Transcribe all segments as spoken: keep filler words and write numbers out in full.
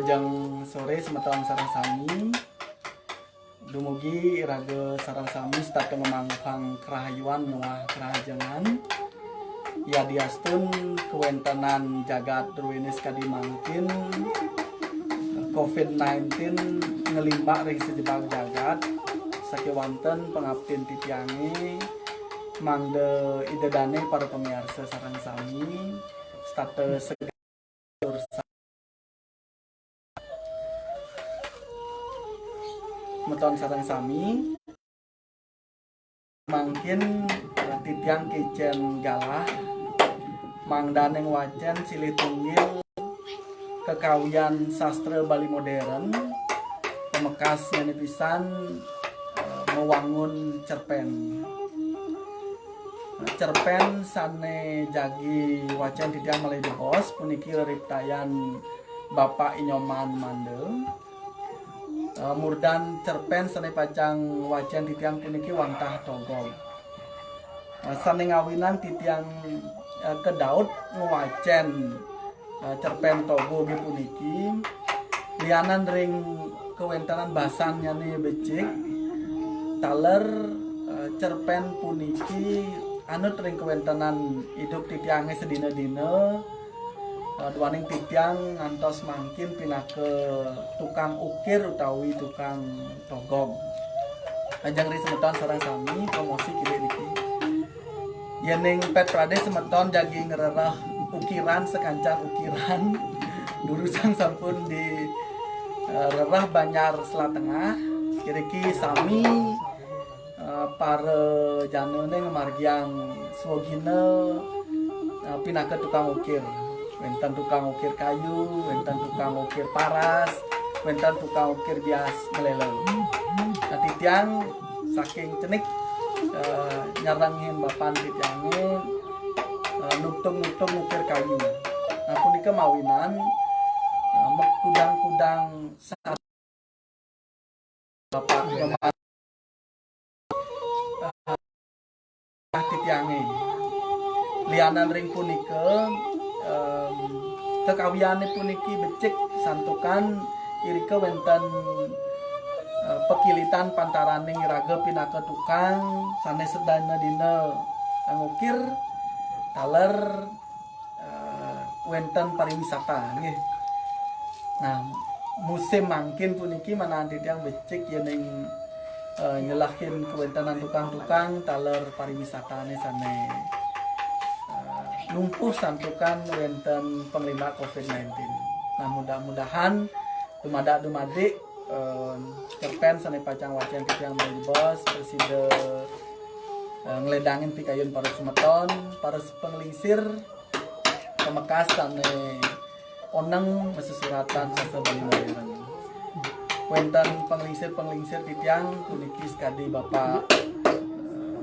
Jeng sore semeton sareng sami. Dumugi iraga sareng sami setata mamanggihin karahayuan miwah karahajengan. Yadiastun kawentenan jagat druene sakadi mangkin, covid nineteen nglimbak ring sajebag jagat, sakewanten pangaptin titiange mangda Ida dane para pamiarsa sareng sami setata seger semeton sareng sami. Mangkin, eh, titiang kicen galah mangdane ngwacen silih tunggil kekawian sastra Bali modern, pamekasnyane pisan, eh, mawangun cerpen. Nah, cerpen sane jagi wacen titiang malih jebos puniki reriptayan Bapak I Nyoman Mandel. Eh, murdan cerpen sane pacang wacen titiang puniki wantah Togog. Eh, sane ngawinang titiang, eh, kedaut ngwacen, eh, cerpen Togog puniki, lianan ring kawentenan basannyane becik, taler, eh, cerpen puniki anut ring kawentenan idup titiange sadina-dina, eh, duaning titiang ngantos mangkin pinaka tukang ukir utawi tukang togog. Ajeng ri semeton sareng sami, promosi kidik niki. Yening pet prade semeton jagi ngrereh ukiran sakancan ukiran, durusang sampun di, eh, rereh Banjar Selat Tengah, iriki sami, eh, para janane ngamargiang swagina, eh, pinaka tukang ukir. Wenten tukang ukir kayu, wenten tukang ukir paras, wenten tukang ukir bias melelo. Nah, titiang saking cenik, eh, nyarengin bapan titiange, eh, nutug-nutug ngukir kayu. Nah, punika mawinan, eh, makudang-kudang sa-, bapak, bapak, eh, titiange. Lianan ring punika, em, kekawiyane puniki becik santukan irika wenten, eh, pakilitan pantaraning iraga pinaka tukang sane sadina-dina ngukir taler, eh, wenten pariwisata, nggih. Nah, musim mangkin puniki manah titiang becik yening, eh, nyelahin kawentenan tukang-tukang taler pariwisatane sane, eh, lumpuh santukan wenten panglimbak covid nineteen. Nah, mudah-mudahan dumadak dumadik, eh, cerpen sane pacang wacen titiang malih jebos prasida, eh, ngledangin pikayun para semeton, para panglingsir, pamekas sane oneng masesuratan sastra Bali modern. Wenten panglingsir-panglingsir titiang puniki sakadi Bapak, eh,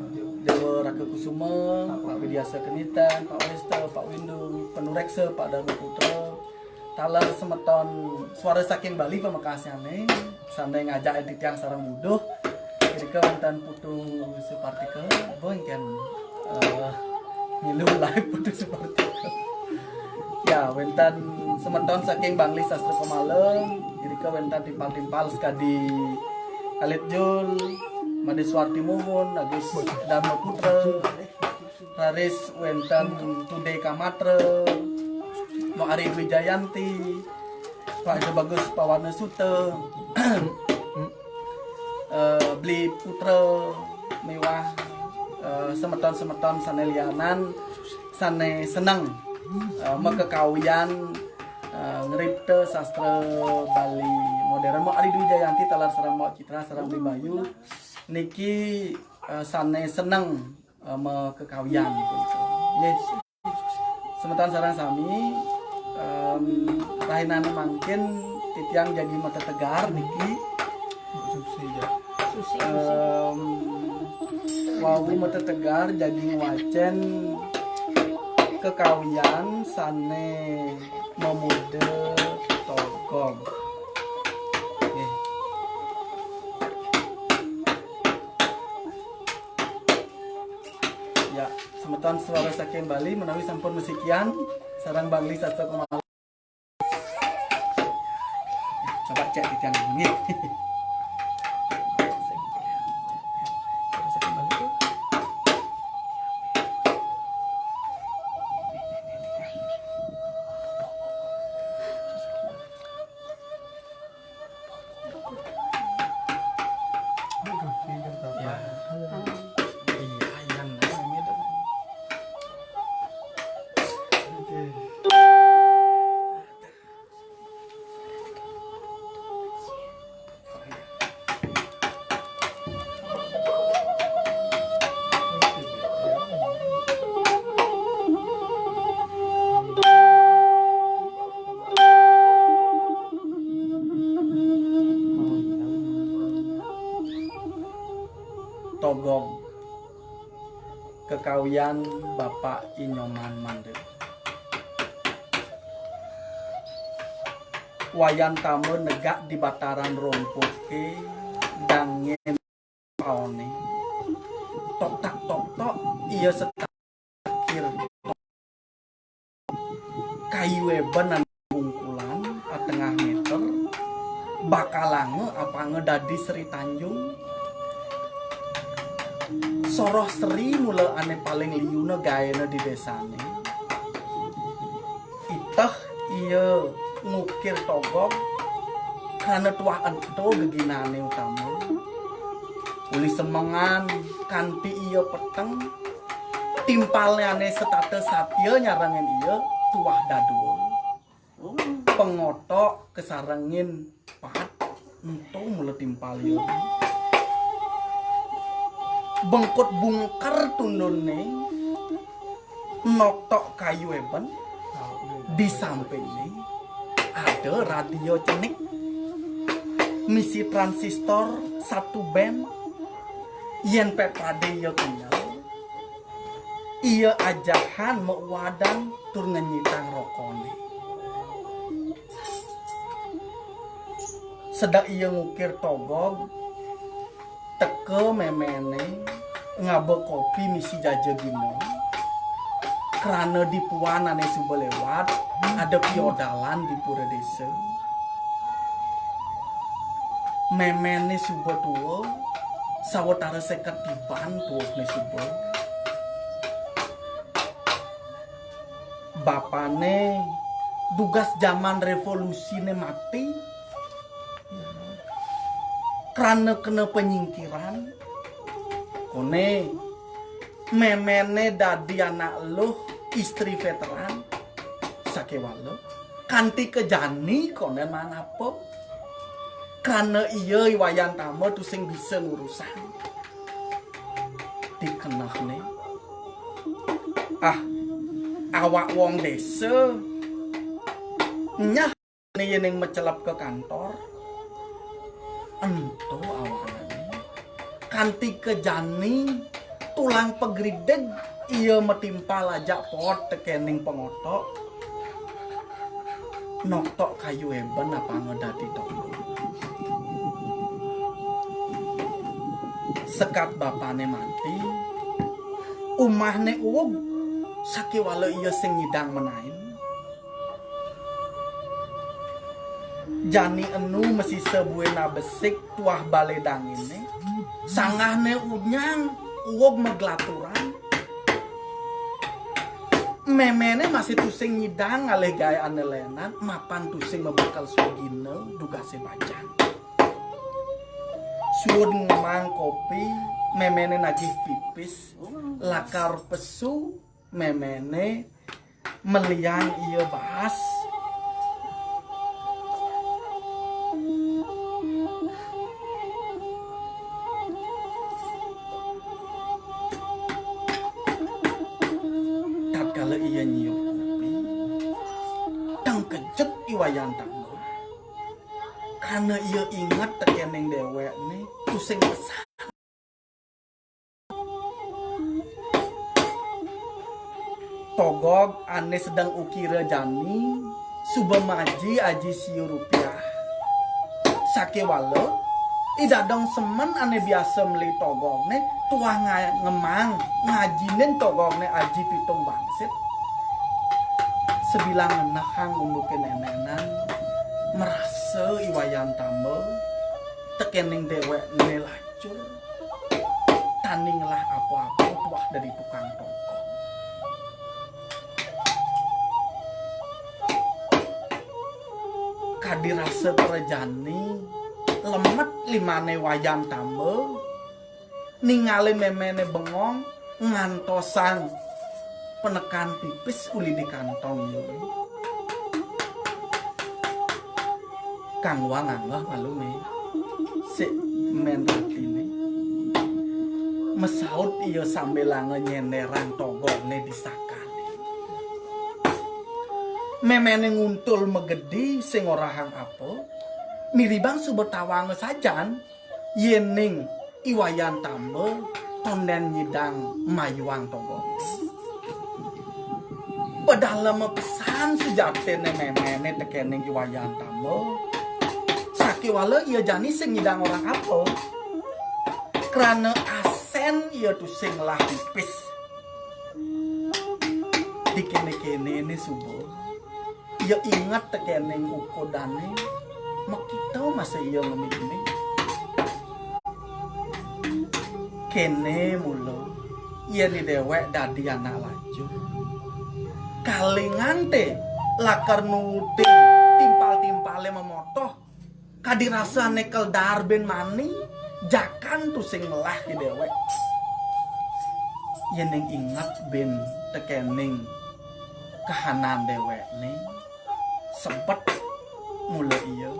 Dewa Raka Kusuma, Pak Widiasa Keniten, Pak Westa, Pak Windu, panureksa Pak Dharma Putra, taler semeton Suara Saking Bali pamekasnyane, sane ngajak titiang sareng buduh. Irika wenten Putu Supartika, boh engken, eh, milu live Putu Supartika. Ya, wenten semeton saking Bangli Sastra Pamala, irika wenten timpal-timpal sakadi Alit Jul, Made Suarti Muhun, Agus Dharma Putra, raris wenten Tude Kamatra, Mbok Ari Dwi Jayanti, Pak Ida Bagus Pawana Suta, eh, Bli Putra miwah, eh, semeton-semeton sane lianan sane seneng, eh, makekawian, eh, ngripta sastra Bali modern. Mbok Ari Dwi Jayanti taler sareng Mbok Citra sareng Bli Bayu niki, eh, sane seneng, eh, makekawian, gitu. Nggih. Semeton sareng sami, em, rahinane mangkin titiang jagi matetegar niki. Em, wau matetegar jagi ngwacen kekawian sane mamuda Togog. Nggih. Ya, semeton Suara Saking Bali menawi sampun masikian sareng Bangli Sastra Pamala. Cek di channel ini. Ya. Iya, yang namanya itu. Oke. Togog. Kekawian Bapak I Nyoman Mandeg. Wayan Tama negak di bataran rompoké, dangin paoné. Tok tak tok tok, ia setakir. Kayu ében ané bungkulan atengah méter, bakalanga apanga dadi Sri Tanjung. Soroh Sri mula ané paling liuna gaéna di désané. Iteh ia ngukir togog, krana tuah ento geginané utama. Uli semengan kanti ia peteng, timpalné ané setata satia nyarengin ia tuah dadua. Pangotok kasarengin pat, ento mula timpal ia. Bengkut bungker tundunné, noktok kayu ében, di sampingné ada radio cenik, misi transistor satu band. Yén pepradé ia kenyel, ia ajahan mauwadan tur ngenyitang rokoné. Sedek ia ngukir togog, teka méméné ngaba kopi misi jaja gina. Krana di puan ané suba lewat, ada piodalan di pura désa. Méméné suba tua, sawatara séket tiban tuuhné suba. Bapané dugas jaman révolusiné mati. Krana kena panyingkiran, koné méméné dadi anak eluh istri veteran. Sakéwala kanti ka jani koné maan apa. Krana ia I Wayan Tama tusing bisa ngurusang. Dikenehné. Ah, awak wong désa. Nyah né yéning macelep ka kantor. Ento awanané. Kanti ka jani tulang pagrideg ia matimpal ajak pot tekéning pangotok. Noktok kayu ében apanga dadi togog. Sekat bapané mati, umahné uug, sakéwala ia sing nyidang menain. Jani enu masisa buin abesik tuah balé danginé, sangahné unyang, uug maglaturan. Méméné masih tusing nyidang ngalih gaé ané lénan, mapan tusing mabekel sugina dugasé bajang. Suud ngemang kopi, méméné nagih pipis, lakar pesu, méméné meliang ia baas. Tatkala ia nyium kopi, tengkejut I Wayan Tama. Karena ia inget tekéning déwékné tusing pesan. Togog ané sedeng ukira jani suba maaji aji sia rupiah. Sakéwala, I Dadong Semen ané biasa meli togogné tuah nga-, ngemang ngajinin togogné aji pitung bangsit. Sabilang ngenehang unduké nénénan, merasa Rasa I Wayan Tamba tekening dewekne lacur, tan ngelah apa-apa, tuah dadi tukang togog. Kadi rasa prajane lemet limane Wayan Tamba, ningalin memene bengong ngantosang panekan pipis uli di kantong, ya. Kang Wang nganggeh malu, Me. Sik men ratine. Masaut ia sambilanga nyenderang togogne di sakane. Memene nguntul magedi sing ngorahang apa, miribang suba tawanga sajan, yening I Wayan Tamba tonden nyidang mayuang togog. Padalem pesan sujatine memene tekening I Wayan Tamba. Sakéwala ia jani sing nyidang ngorahang apa, krana asen ia tusing ngelah pipis. Dikéné-kéné né suba ia inget tekening uku dane, makita masih ia ngemik-ngemik. Kéné mula, yén dewek dadi anak lacur, kalingante lakar nurutin timpal-timpale mamotoh, kadi rasane keledar bin mani, jakan tusing ngelah dewek. Yén inget bin tekening kahanan dewekne, sebet mula ia,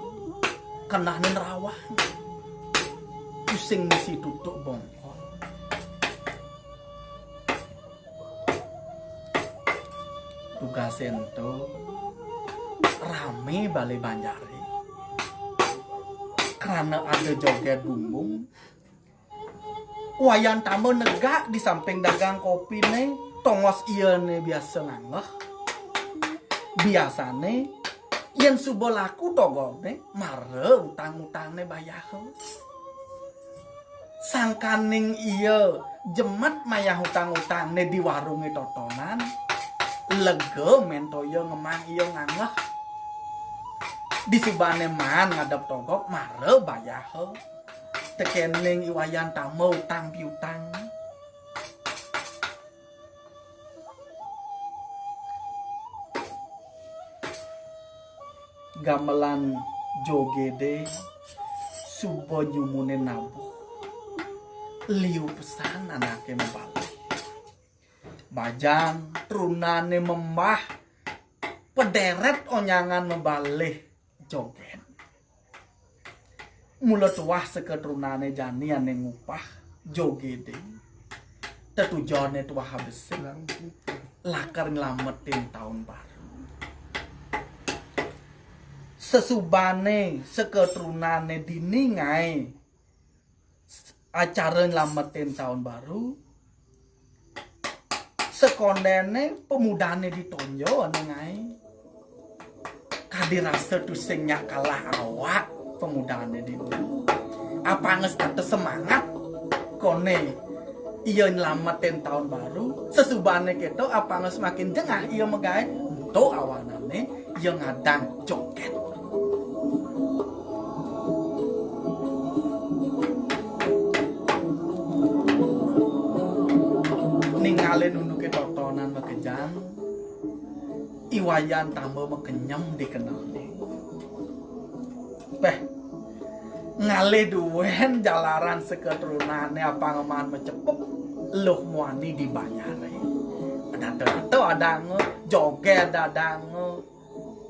kenehne nerawang. Tusing misi tutuk bongkol. Tugase ento, rame bale banjare. Krana ada joget bumbung, Wayan Tamba negak di samping dagang kopine, tongos iane biasa nganggeh. Biasane, yén suba laku togogne, mara utang-utangne bayaha. Sangkaning ia jemet mayah utang-utangne di warunge totonan, lega men toya ngemang ia nganggeh. Disubane maan ngadep togog, mara bayaha. Tekening I Wayan Tamba utang piutang. Gamelan jogede suba nyumune nabuh. Liu pesan anake mabalih. Bajang trunane membah, pederet onyangan mabalih joget. Mula tuah seka trunane jani ane ngupah jogede. Tetujone tuah abesik, lakar nyelametin taun baru. Sesubane seka trunane dini ngae acara nyelametin taun baru, sekondene pemudane ditonjo ane ngae. Kadi rasa tusing nyak kalah awak pemudane dini. Apanga setata semangat kone ia nyelametin taun baru, sesubane keto apanga semakin jengah ia magae, ento awanane ia ngadang joget. Ningalin unduke totonan makejang, I Wayan Tamba makenyem di kenehne. Peh, ngalih duen jalaran seka trunane apanga maan macepuk, luh muani di banyare. Data-data adanga, joget adanga,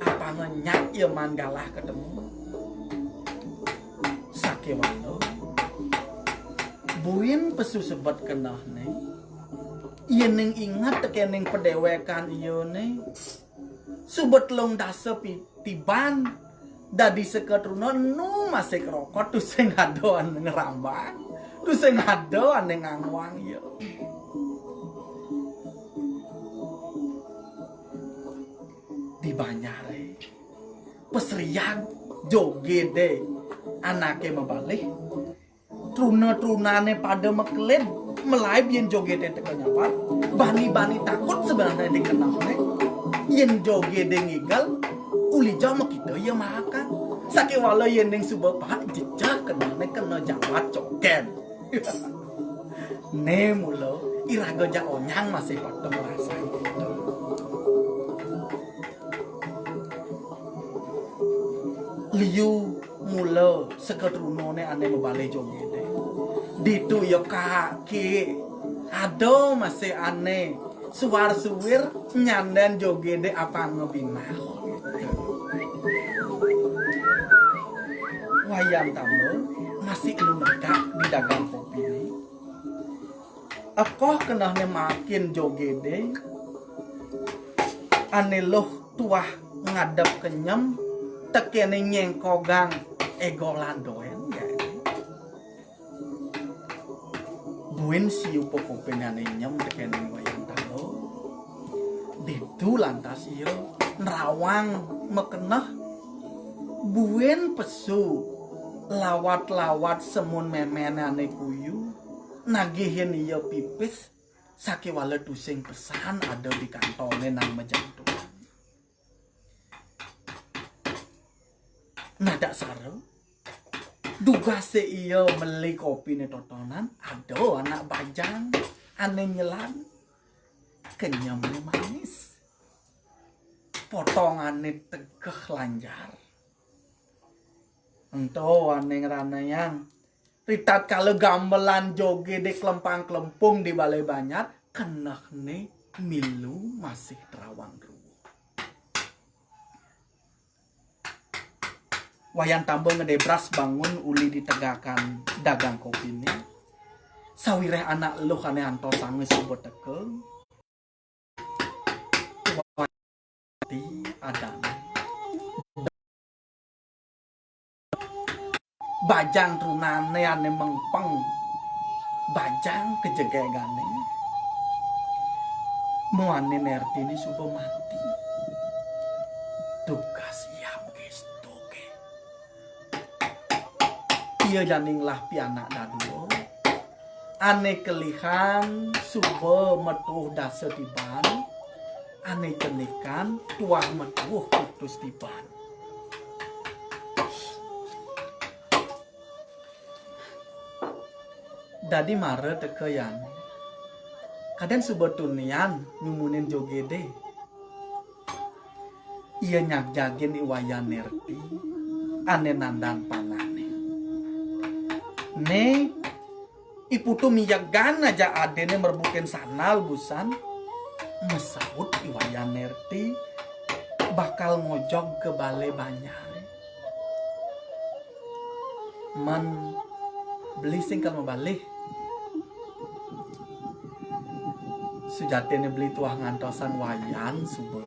apanga nyak ia maan galah ketemu. Sakéwala, buin pesu sebet kenehne, yening inget tekening padewekan iane, suba telung dasa pi-, tiban, dadi seka truna enu masih krokot, tusing ada ane ngrambang, tusing ada ane ngangwang ia. Di banyare, pasriag jogede anake mabalih, truna-trunane pada makelid, malaib yen jogede teka nyampat, bani-bani takut sebenarnya di kenehne. Yen jogede ngigel, ulija makita ia mahakan. Sakéwala yéning suba paek jejeh kenehné kena jawat cokén. Né mula iraga jak onyang masih patut ngrasani. Liu mula seka trunané ané mabalih jogédé. Ditu ya kaki ada masih ané suar-suir nyandén jogédé apanga binal. Wayan Tamba masih lunegak di dagang kopiné. Ekoh kenehné makin jogédé. Ané luh tuah ngadep kenyem, tekéné nyéngkogang égolan dogén, ya. Buin siupa kopiné ané nyem tekéné Wayan Tamba. Ditu lantas ia nerawang makeneh. Buin pesu lawat-lawat semun méméné ané kuyu nagihin ia pipis, sakéwala tusing pesan ada di kantoné nang majantuan. Nah, daksara, dugasé ia meli kopiné totonan, ada anak bajang ané nyelan, kenyemné manis. Potongané tegeh lanjar. Ento ané ngranayang. Ritatkala gamelan jogédé klempang-klempung di balé banjar, kenehné milu masih terawang druwa. Wayan Tamba ngedébras bangun uli di tegakan dagang kopiné. Sawiréh anak eluh ané antosanga suba teka. Ati adané. Bajang trunané ané mengpeng. Bajang kejegégané. Muané Nertiné suba mati. Dugas ia gestoké. Ia jani ngelah pianak dadua. Ané kelihan suba matuuh dasa tiban, ané cenikan tuah matuuh kutus tiban. Dadi mara teka yan. Kadén suba tunian nyumunin jogédé. Ia nyagjagin I Wayan Nerti, ané nandan panahné. Né, I Putu miyegan aja adéné mrebutin sandal busan, masaut I Wayan Nerti bakal ngojog ka balé banjaré. Mén beli sing kal mabalih. Sujatiné beli tuah ngantosang Wayan suba.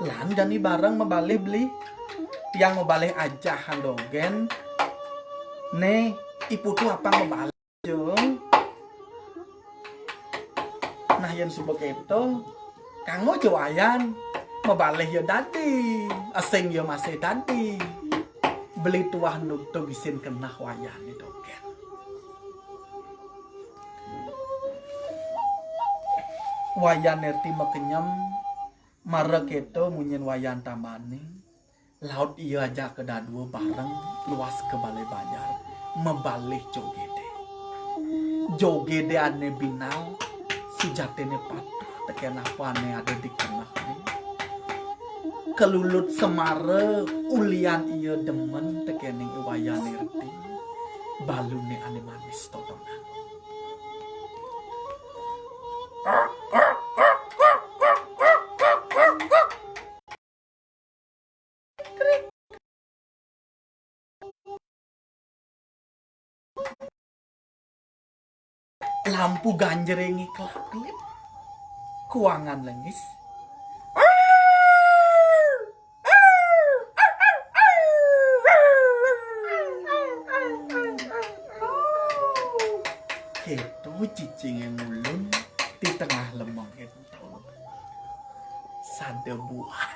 Lan jani bareng mabalih beli. Tiang mabalih ajahan dogén. Né, I Putu apang mabalih, Jung. Nah, yén suba kéto, kanggo ja Wayan mabalih ya dadi, asing ya masih dadi. Beli tuah nutug isin keneh Wayané dogén. Wayan Nerti makenyem, mara kéto munyin Wayan Tambané, laut ia ajaka dadua bareng luas ka balé banjar, mabalih jogédé. Jogédé ané binal, sujatiné patuh tekén apa ané ada di kenehné. Kalulut semara ulian ia demen tekéning I Wayan Nerti, baluné ané manis totonan. Lampu ganjrengé kelap-kelip. Kuangan lengis. Kéto cicingé ngulun di tengah lemeng ento. Sada buah.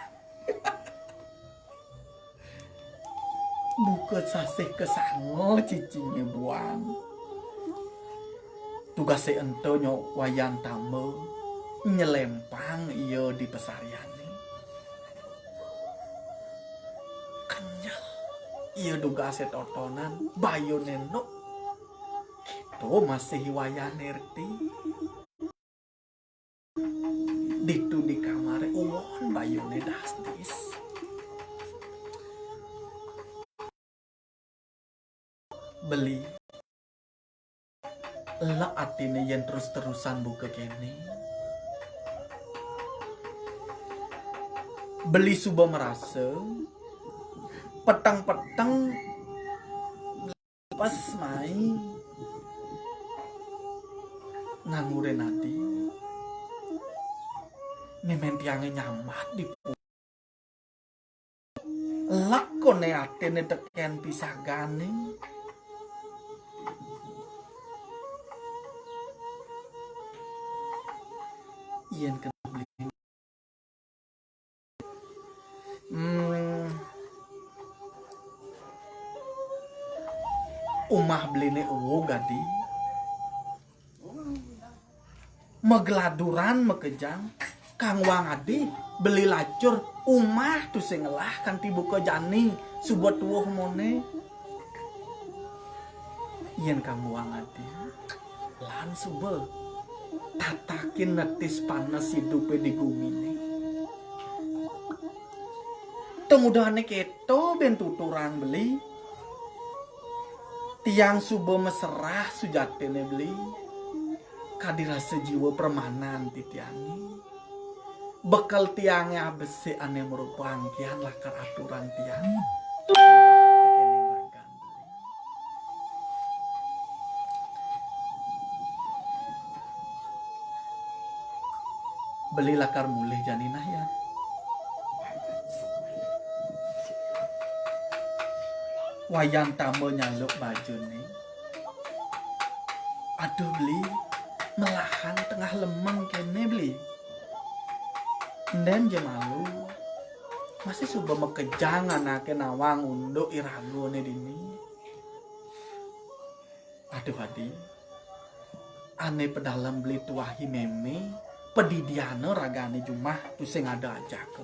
Buka sasih kasanga cicingé buang. Tugasé ento nyo Wayan Tamba nyelempang ia di pasariané. Iya dugasé totonan, bayuné enduk. Kéto masih Wayan Nerti. Ditu di kamaré uwon bayuné dastis. Beli. Elek atiné yén terus-terusan buka kéné. Beli suba marasa peteng-peteng pas mai ngangurin adi. Mémén tiangé nyambat di pu-, Lekoné atiné tekén pisagané. Yén kena beli. Hmm. Umah beliné uwug adi. Magladuran makejang, kang wang adi, beli lacur, umah tusing ngelah kanti buka jani, suba tuuh moné. Yén kang wang adi, lan suba tatakin netis panes idupé di guminé. Tumudané kéto bén tuturang beli. Tiang suba maserah sujatiné beli. Kadi rasa jiwa pramanan titiangé. Bekel tiangé abesik ané marupa angkihan lakar aturan tiang. Tekéning ragan. Beli lakar mulih jani nah ya. Wayan Tamba nyaluk bajuné. Aduh, Beli, melahan tengah lemeng kéné, Beli. Endén ja malu. Masih suba makejang anaké nawang unduk iragané dini. Aduh, adi. Ané pedalem Beli tuahi mémé, padidiana ragané jumah tusing ada ajaka.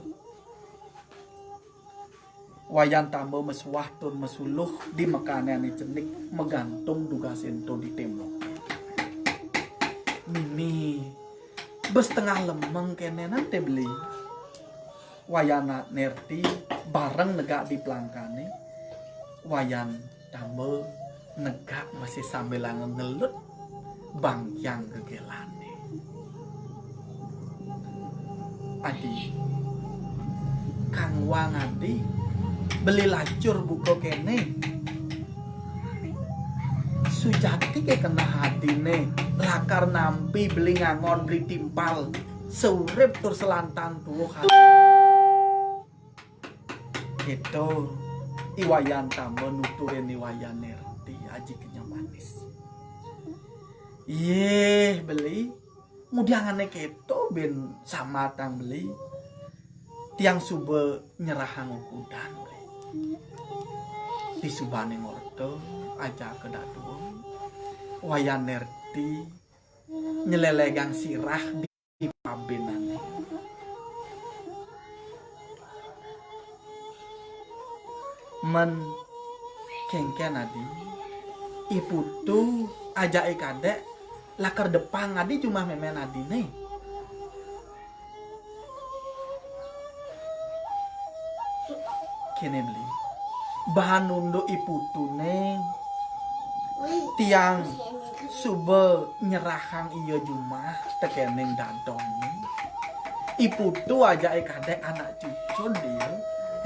Wayan Tamba masuah tur masuluh di makané ané cenik magantung dugasé ento di témbok. Mimi, bes tengah lemeng kéné nang té Beli. Wayan Nerti bareng negak di pelangkané. Wayan Tamba negak masih sambilanga ngelut bangkiang gegelané. Adi, kang wang adi, Beli lacur buka kéné. Sujati ké keneh adiné, lakar nampi Beli ngangon Beli timpal, saurip tur salantang tuuh adi. Kéto, I Wayan Tamba nuturin I Wayan Nerti aji kenyem manis. Yéh, Beli, ngudiang ané kéto bén sambatang Beli. Tiang suba nyerahang ukudan, Beli. Disubané ngorta ajaka dadua, Wayan Nerti nyelelégang sirah di pabinané. Men kénkén adi, I Putu ajak I Kadék lakar depang adi jumah mémén adiné. Kéné Beli. Bahan unduk I Putuné, tiang suba nyerahang ia jumah tekéning dadongé. I Putu ajak I Kadék anak cucud dia,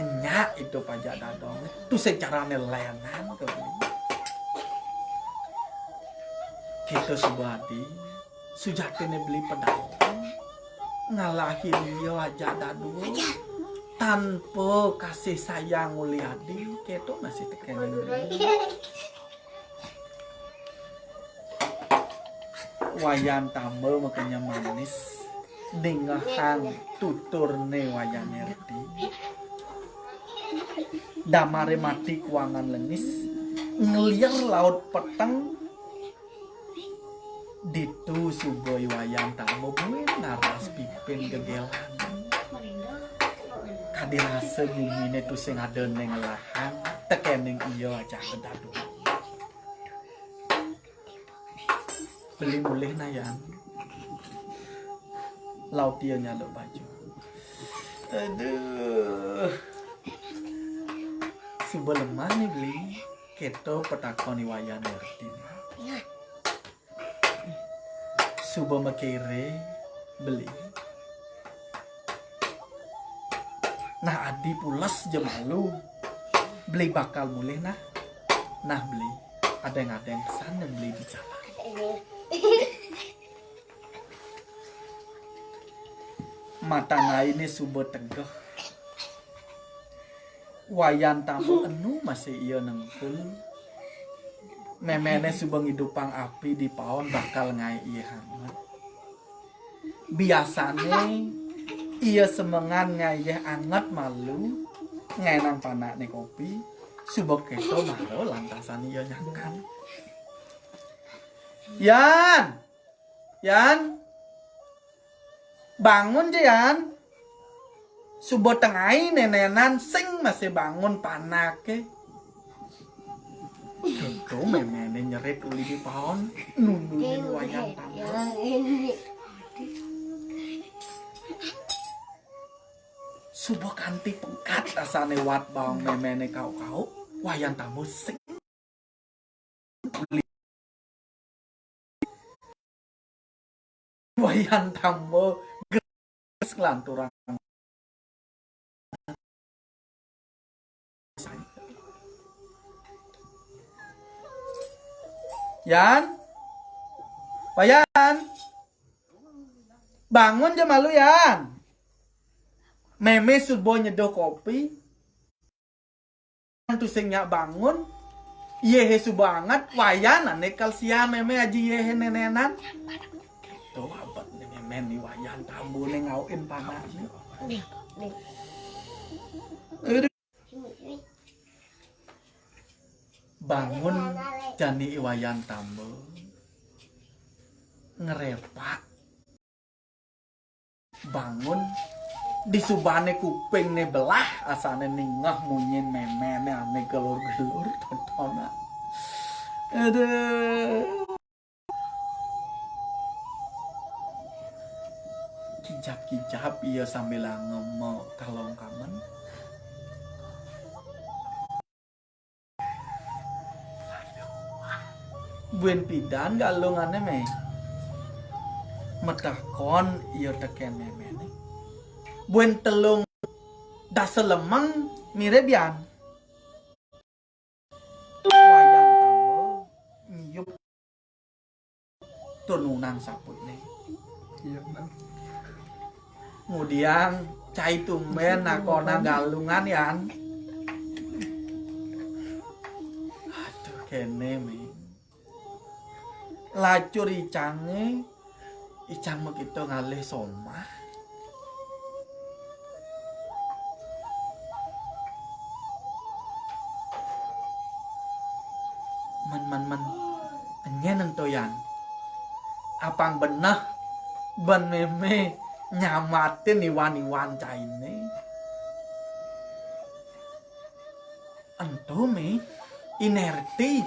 nyak idup ajak dadongé. Tusing carané lénan ké Beli. Kéto suba adi. Sujatiné Beli pedalem ngalahin ia ajak dadua tanpa kasih sayang uli adi, kéto masih tekéning Beli. Wayan Tamba makenyem manis ningehang tuturné Wayan Nerti. Damaré mati kuangan lengis, ngelier laut peteng, Ditu suba I Wayan Tamba buin naras pipin gegelané. Kadi rasa guminé tusing ada né ngelahang, tek Kéning iya ajaka dadua. Beli mulih nah, Yan. Laut iya nyaluk baju. Aduh. Suba lemah né, Beli. Kéto patakon I Wayan Ngerti. Suba makiré, Beli. Nah, adi pules ja malu. Beli bakal mulih nah. Nah, Beli, adéng-adéng pesan yang Beli bicara. Matan ainé suba tegeh. Wayan Tamba enu masih iya nengkul. Méméné suba ngidupang api di paon bakal ngaé iya anget. Biasané iya semengan ngaé iya anget malu, ngaénang panakné kopi, suba kéto mara lantasan iya nyakan. Yan! Yan! Bangun ja, Yan. Suba tengai nénénan sing masih bangun panaké. Kéto méméné nyerit uli di paon, nundungin Wayan Tamba. Suba kanti pegat asané wat baong méméné kau-kau, Wayan Tamba sing Wayan Tamba geres nglanturang. Yan, Wayan, bangun ja malu, Yan. Mémé suba nyeduh kopi. Tusing nyak bangun, yéhé suba anget, Wayan ané kal sia mémé aji yéhé nénénan. Kéto abetné mémé ni Wayan Tamba né ngaukin panakné. Aduh. Bangun jani I Wayan Tamba ngrepak. Bangun. Disubané kupingné belah, asané ningeh munyin méméné ané gelur-gelur tontonan. Aduh. Kijap-kijap iya sambil ngema kalongkangan. Buin pidan galungané, Mé? Matakon iya tekén méméné. Buin telung dasa lemeng mirib, Yan. Wayan Tamba nyiup tur nunang saputné. Iya, Bang. Ngudiang cai tumbén nakonang galungan, Yan. Aduh, kéné, Mé. Lacur icangé, icang makita ngalih somah. Men, men, men. Nyén ento, Yan. Apang beneh, ben mémé nyamatin iwan-iwan cainé. Ento, Mé, I Nerti.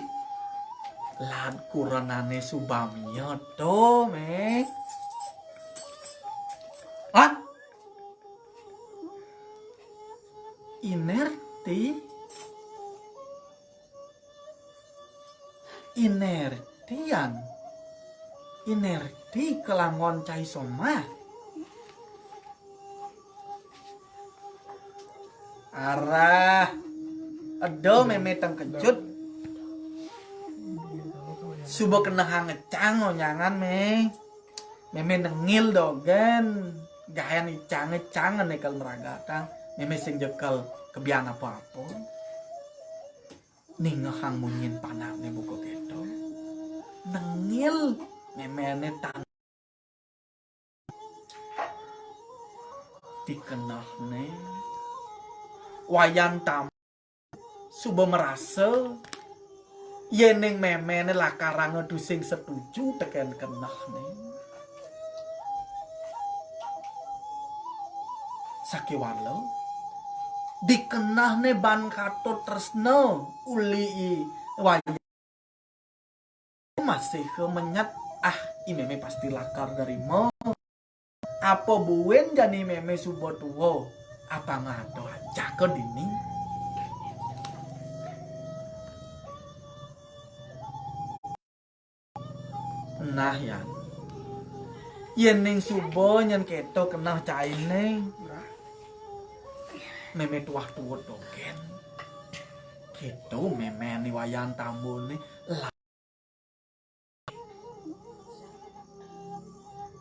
Lan kurenané Subamia to, Mé. Hah? I Nerti? I Nerti, Yan. I Nerti kalangon cai somah. Arah. Eda mémé tengkejut. Suba kenehang icang onyangan, Mé. Mémé nengil dogén. Gaén icangé, icang né kal mragatang. Mémé sing ja kal kebian apa-apa. Ningehang munyin panakné buka kéto. Nengil méméné tan dikenehné. Wayan Tamba suba marasa yéning méméné lakaranga tusing setuju tekén kenehné. Sakéwala Dikenehné ban katon tresna uli i wayah masih ka menyet, ah, i mémé pasti lakar nrima. Apa buin jani mémé suba tua, apang ada ajaka dini. Nah, Yan. Yén ning suba nyén kéto keneh cainé. Mémé tuah tuut dogén. Kéto mémé ni Wayan Tambané.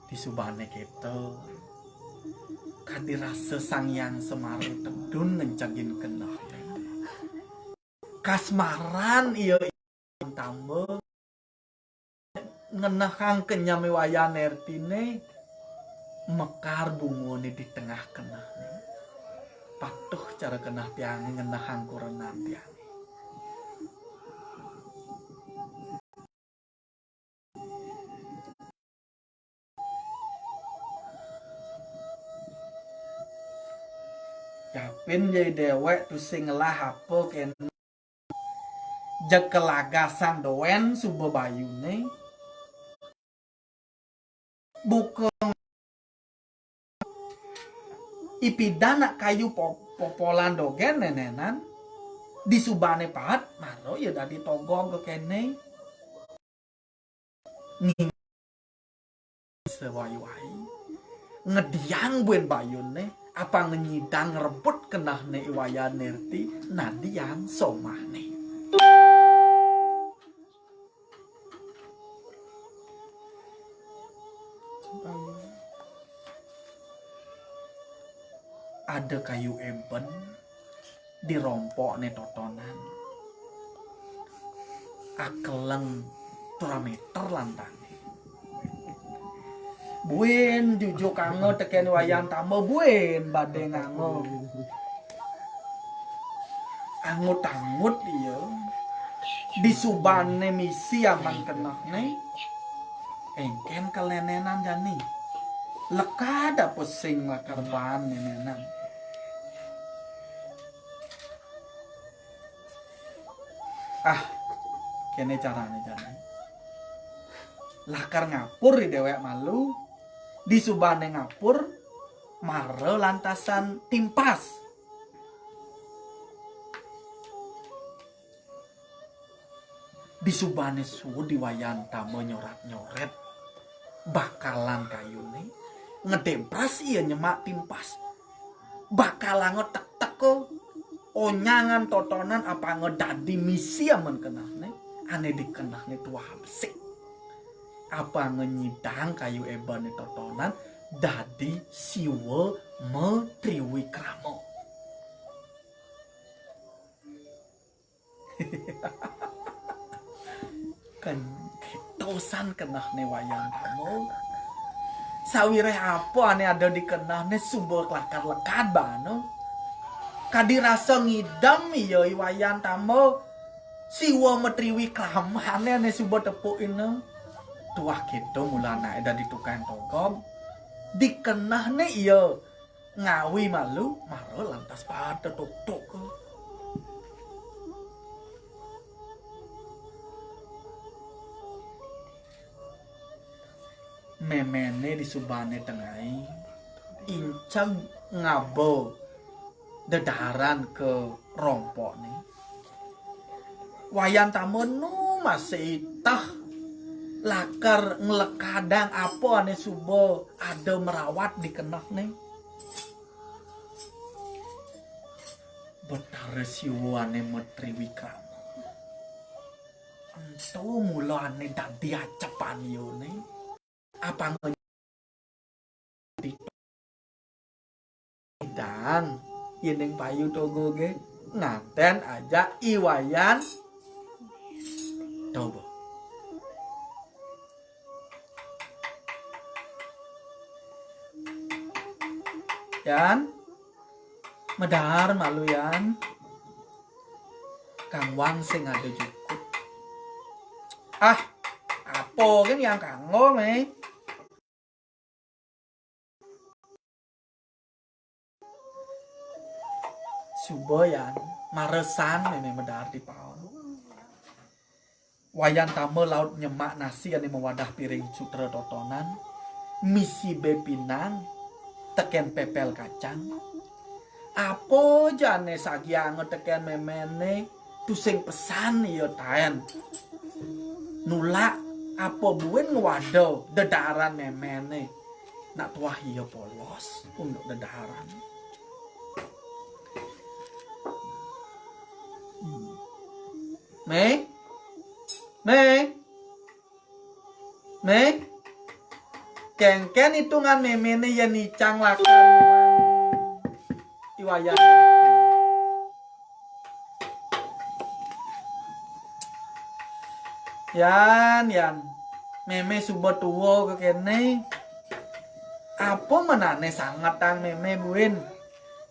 Disubané kéto, kadi rasa Sang Hyang Semara tedun ngencegin kenehné. Kasmaran ia Tamba ngenehang kenyam i Wayan Nertiné, mekar bungané di tengah kenehné. Patuh cara keneh tiangé ngenehang kurenan tiangé. Yapin jai déwék tusing ngelah apa kén. Jeg kelagasang dogén suba bayuné. Buka ipidan nak kayu po-, popolan dogén nénénan. Disubané paet, mara ia dadi togog kéné. Nging sewai-wai. Ngediang buin bayuné, apang nyidang rebut kenehné i Wayan Nerti, nadiang somahné. Ada kayu ében di rompokné totonan. Akeleng tur améter lantangné. Buin jujuk anga tekén Wayan Tamba, buin badé nganga. Angut-angut ia. Disubané misi aman kenehné. Éngkén kalénénan jani. Lekad apa sing lakar baan nénénan. Ah, kéné carané jani. Lakar ngapur i déwék malu. Disubané ngapur, mara lantasan timpas. Disubané suud i Wayan Tamba nyorat-nyorét bakalan kayuné, ngedémpas ia nyemak timpas. Bakalanga tekteka, onyangan totonan apanga dadi misi amen kenehné, ané dikenehné tuah besik. Apanga nyidang kayu ébané totonan dadi siwa matriwikrama. Ken-, kéto san kenehné Wayan Tamba. Sawiréh apa ané ada di kenehné suba kelakar lekad baana. Kadi rasa ngidem ia i Wayan Tamba. Siwa matriwikramané ané suba tepukina. Tuah kéto mula anaké dadi tukang togog. Di kenehné ia ngawi malu, mara lantas pada tuktuk. Méméné disubané tengai, inceg ngaba dedaran ka rompokné. Wayan Tamba nu masih iteh lakar nglekadang apa ané suba ada merawat di kenehné. Betara Siwa ané matriwikrama. Ento mula ané dadi acepan iané. Apang dang, yéning payu togoga, nganten ajak i Wayan Tamba. Yan, medar malu Yan. Kang Wang sing ada jukut. Ah, apa gén yang kanggo, Mé? Suba yan, maresan mémé madaar di paon. Wayan Tama laut nyemak nasi ané mawadah piring sutra totonan, misi bé pinang, tekén pépél kacang. Apa ja ané sagianga tekén méméné, tusing pesan ia taén. Nulak apa buin ngwada dedaaran méméné. Nak tuah ia polos unduk dedaaran. Mé, Mé, Mé, kéngkén itungan méméné yén icang lakar iwayang. Yan, yan. Mémé suba tua kékéné. Apa menané sangetang mémé buin?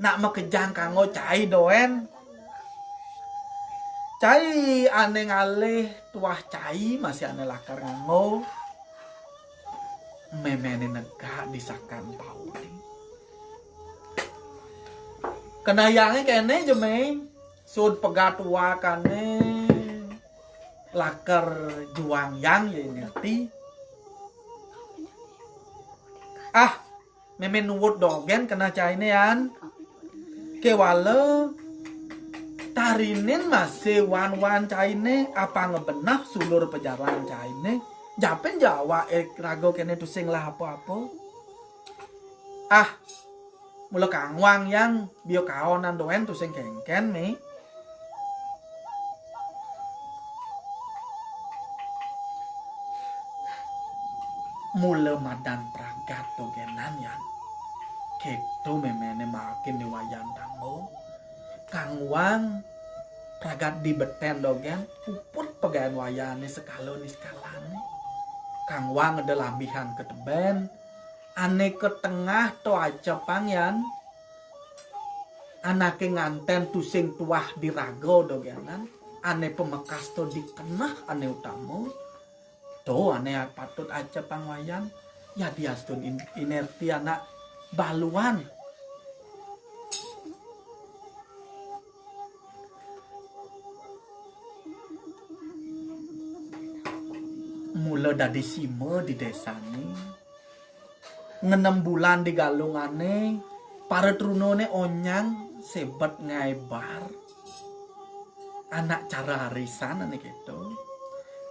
Nak makejang kanggo cai dogén. Cai ané ngalih tuah cai masih ané lakar nganggo. Méméné negak di sakan pauri. Kenayangé kéné ja, Mé. Sud pegat wakané lakar juang yang ya ngerti. Ah, mémé nuwut dogén keneh cainé yan. Kéwala tarinin masih wan-wan cainé, apanga beneh sulur pajalan cainé. Japin ja awak raga kéné tusing lah apa-apa. Ah, mula kangwang yang bio kaonan dogén tusing kéngkén, Mé. Mula madan pragat dogénan yan. Kéto méméné makin di Wayan Tama. Kangwang pragat di betén dogén, puput pegaén wayané sekala niskalané. Kangwang eda lambihan ka tebén, ané ka tengah to acepang yan. Anaké ngantén tusing tuah di raga dogénan, ané pamekas to di keneh ané utama. To ané patut acepang wayan, yadiastun in-, inerti anak baluan. Mula dadi sima di désané. Ngenem bulan di galungané, para trunané onyang sébet ngaé bar. Anak cara arisan ané kéto.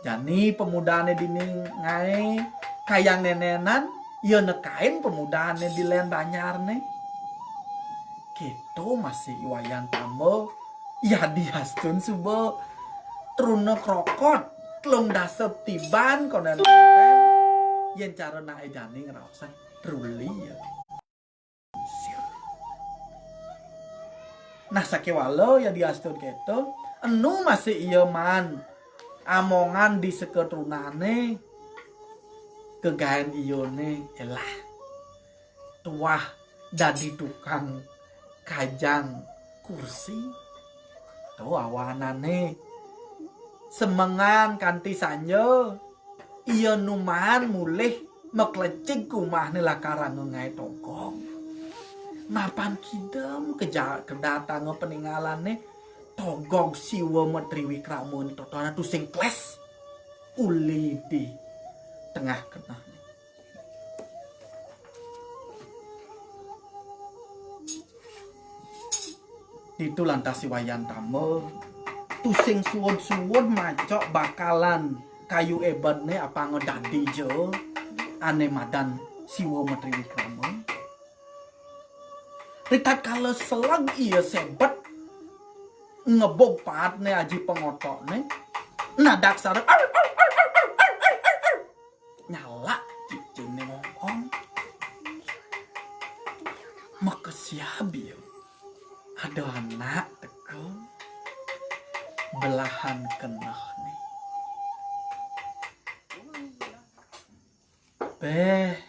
Jani pemudané dini ngaé kayang nénénan, ia nekain pemudané di lén banyarné. Kéto masih I Wayan Tama, yadiastun suba truna krokot, telung dasa tiban konden. Yén cara naé jani ngraosang truli ya. Nah, sakéwala yadiastun kéto, enu masih ia maan amongan di seka trunané, gegaén iané elah. Tuah dadi tukang kajang kursi. To awanané semengan kanti sanja, ia nu maan mulih maklecig ka umahné lakar anggo ngaé togog. Mapan kidem keja-, kedatanga paningalané, togog Siwa Matriwikrama né totonan tusing klés uli di tengah kenehné. Ditu lantas I Wayan Tama tusing suud-suud macok bakalan kayu ebetné apanga dadi ja ané madan Siwa Matriwikrama. Ritatkala seleg ia sébet ngebug paetné aji pangotokné, nadak sareng nyalak cicingné ngongkong. Makesiab ia. Ada anak teka belahan kenehné. Béh,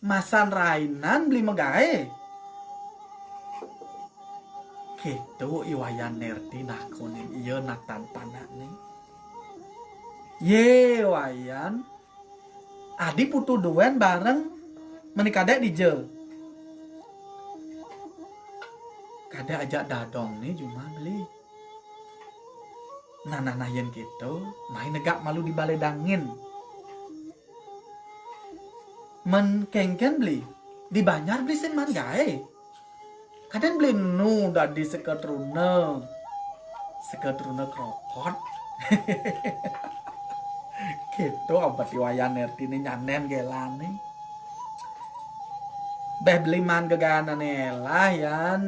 masan rainan beli magaé. Kéto I Wayan Nerti nakonin ia natan panakné. Yé, Wayan. Adi putu dogén bareng mani kadék dija. Ada ajak dadong né jumah beli. Nah, nah, nah, yén kéto, mai negak malu di balé dangin. Mén kénkén beli, di banjar beli sing maan gaé. Kadén beli nu dadi seketruna. Seketruna krokot. Kéto abet I Wayan Nerti né nyandén gélané. Béh beli maan gegayanané élah, Yan.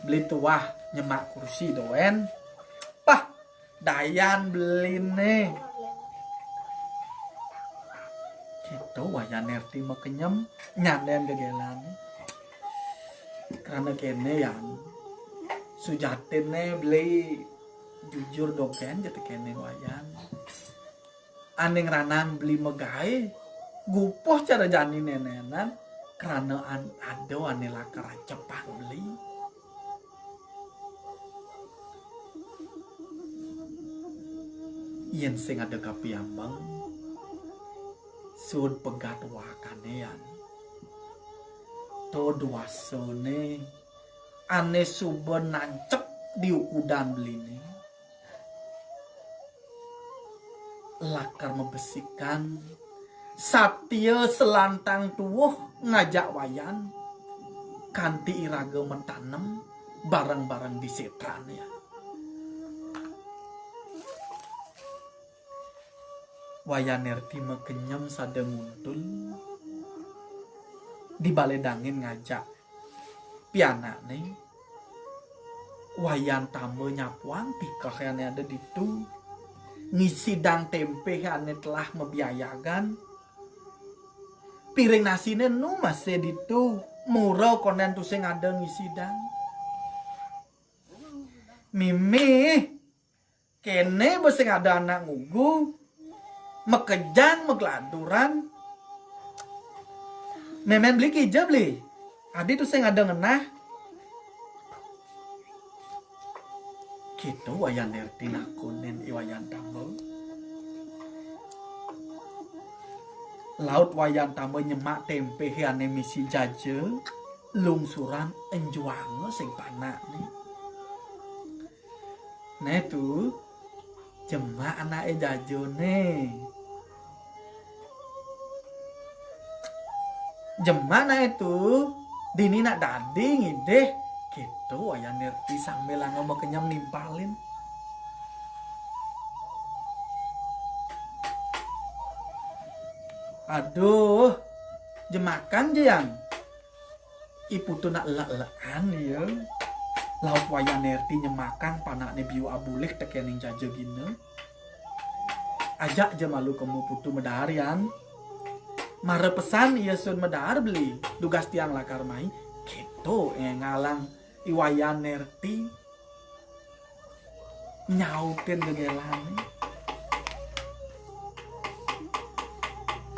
Beli tuah nyemak kursi dogén. Pah, dayan beliné. Kéto Wayan Nerti makenyem nyandén gegélané. Karena kéné, Yan. Sujatiné beli jujur dogén ja tekéning Wayan. Ané ngranang beli magaé, gupuh cara jani nénénan, karena an-, ada ané lakar acepang beli. Yén sing ada kapiambeng, suud pegat wakané, Yan. To duasané ané suba nancep di ukudan beliné. Lakar mabesikan satia selantang tuuh ngajak Wayan kanti iraga matanem bareng-bareng di sétran, ya. Wayan Nerti makenyem sada nguntul di balé dangin ngajak pianakné. Wayan Tamba nyapuang tikeh ané ada ditu, ngisidang témpé ané telah mabiayagan. Piring nasiné nu masih ditu, mura kondén tusing ada ngisidang. Mimih, kéné ba sing ada anak ngugu, makejang, magladuran. Mémén beli kija beli. Adi tusing ada ngenah. Kéto Wayan Nerti nakonin I Wayan Tamba. Laut Wayan Tamba nyemak témpé ané misi jaja, lungsuran enjuanga sing panakné. Né Tu, jemak anaké jajané. Jemak anaké Tu, dini nak dadi ngidih. Kéto Wayan Nerti sambil anga makenyem nimpalin. Aduh, jemakan ja, Yan. I putu nak elek-elekan ya. Laut Wayan Nerti nyemakang panakné biu abulih tekéning jaja gina. Ajak ja malu kemu putu madaar, Yan. Mara pesan ia suud madaar beli, dugas tiang lakar mai. Kéto énggalang I Wayan Nerti nyautin gegelané.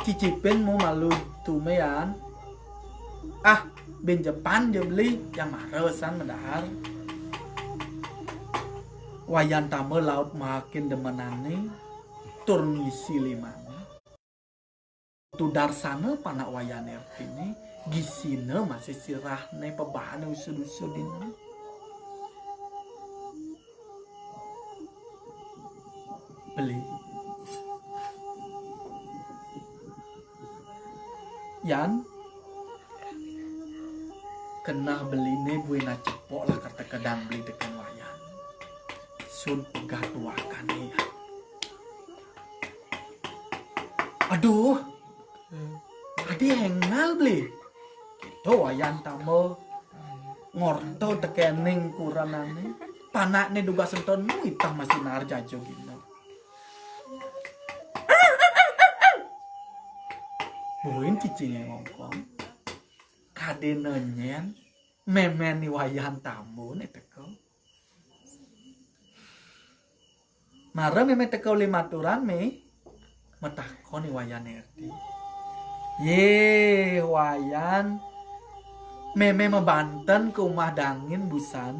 Cicipin mu malu Tu, Mé, Yan. Ah, bin jepan ja beli, yang mara san madaar. Wayan Tamba laut makin demenané, tur ngisi limané. Tu darsana panak Wayan Nertiné, gisina masih sirahné pabaané usud-usud dina. Beli. Yan, keneh beliné buin acepok lakar tekedang beli tekén Wayan. Suud pegat wakané, Yan. Aduh, adi énggal beli. Kéto Wayan Tamba ngorta tekéning kurenané. Panakné dugas ento nu itah masih naar jaja gina. Buin cicingé ngongkong. Kadéna nyén, mémén I Wayan Tamba né teka. Mara mémé teka uli maturan, Mé, matakon I Wayan Nerti. Yé, Wayan, mémé mabanten ka umah dangin busan.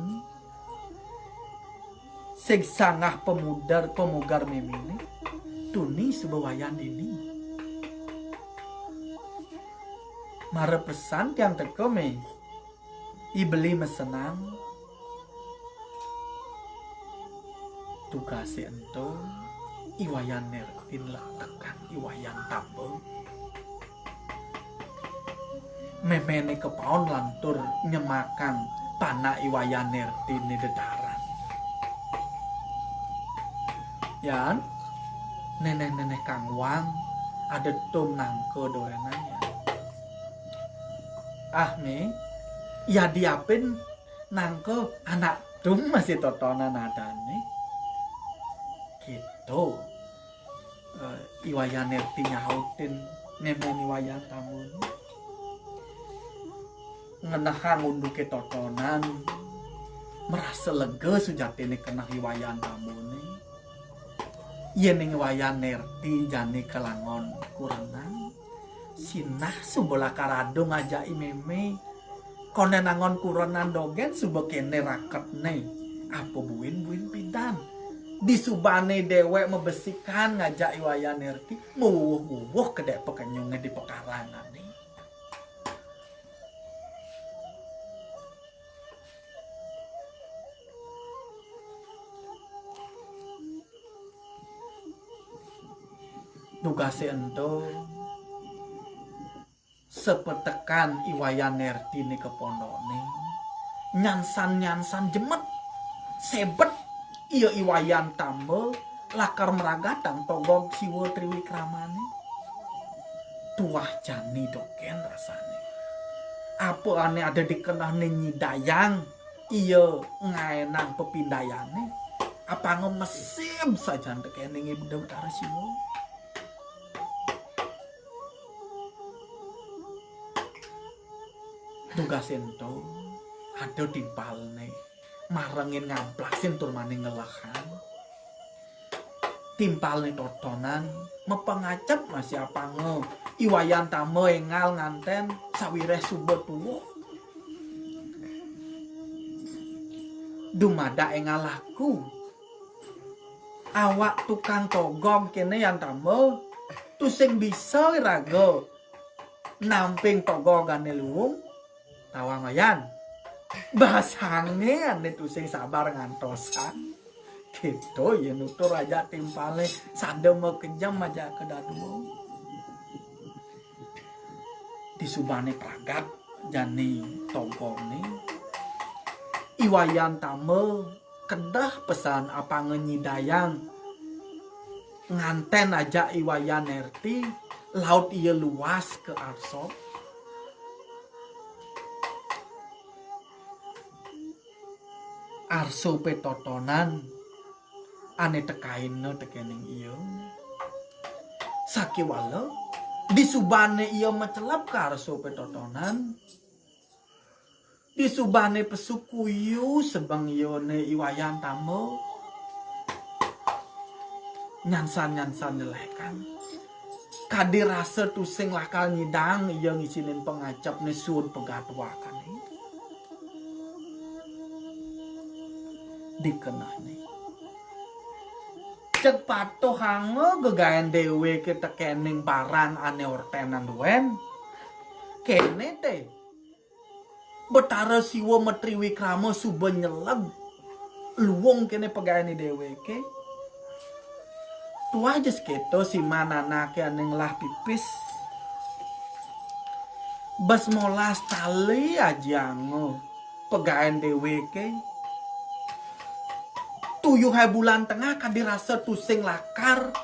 Sing sanggah pamudar, pamugar méméné, tuni suba Wayan dini. Mara pesan tiang teka, Mé. I beli mesenang, tugasé ento, I Wayan Nertin lektekan I Wayan Tamba. Méméné kepaon lantur nyemakang panak I Wayan Nertiné dedaran. Yan, nénéh-nénéh kangwang, ada tum nangka doénan, Yan. Ah, Mé, ya diapin nangka anak tum masih totonan adané. Kéto. Eh, I Wayan Nerti nyautin mémén I Wayan Tambané. Ngenehang unduké totonan, merasa lega sujatiné keneh I Wayan Tambané. Yén I Wayan Nerti jani kalangon kurenan, sinah suba lakar adu ngajak I Mémé. Kondén angon kurenan dogén suba kéné raketné. Apa buin-buin pidan. Disubané déwék mabesikan ngajak I Wayan Nerti, mawuwuh-wuwuh kedék pakenyungé di pekarangané. Tugasé ento, sapetekan I Wayan Nertiné ka pondokné, nyansan-nyansan jemet, sébet, ia I Wayan Tamba lakar mragatang togog Siwa Triwikramané. Tuah jani dogén rasané. Apa ané ada di kenehné nyidayang ia ngaénang pepindayané? Apanga mesib sajan tekéning Ida Betara Siwa. Tugasé ento, ada timpalné, marengin ngamplasin tur mani ngelehang. Timpalné totonan, mapangacep masih apanga I Wayan Tamba énggal ngantén sawiréh suba tuwuh. Dumadak énggal laku. Awak tukang togog kéné Yan Tamba, tusing bisa iraga namping togog ané luung, tawang Wayan. Basangé ané tusing sabar ngantosang. Kéto ia nutur ajak timpalné, sada makejem ajak kadadua. Disubané pragat jani togogné, I Wayan Tamba kedah pesan apanga nyidayang ngantén ajak I Wayan Nerti, laut ia luas ka arsa. Arsa petotonan ané tekaina tekéning ia. Sakéwala, disubané ia macelep ka arsa petotonan, disubané pesu kuyu sebeng iané I Wayan Tamba, nyansan-nyansan nyelehkang. Kadi rasa tusing lakar nyidang ia ngisinin pangacepné suud pegatuakané. Dikenehné. Jeg patuhanga gegaén déwéké tekéning barang ané orténan duén. Kéné té, Betara Siwa Matriwikrama suba nyeleg luung kéné pegaéné déwéké. Tuah ja sekéto siman anaké ané ngelah pipis. Bes molas tali ajianga pegaén déwéké. Tuyuhé Bulan Tengah kadi rasa tusing lakar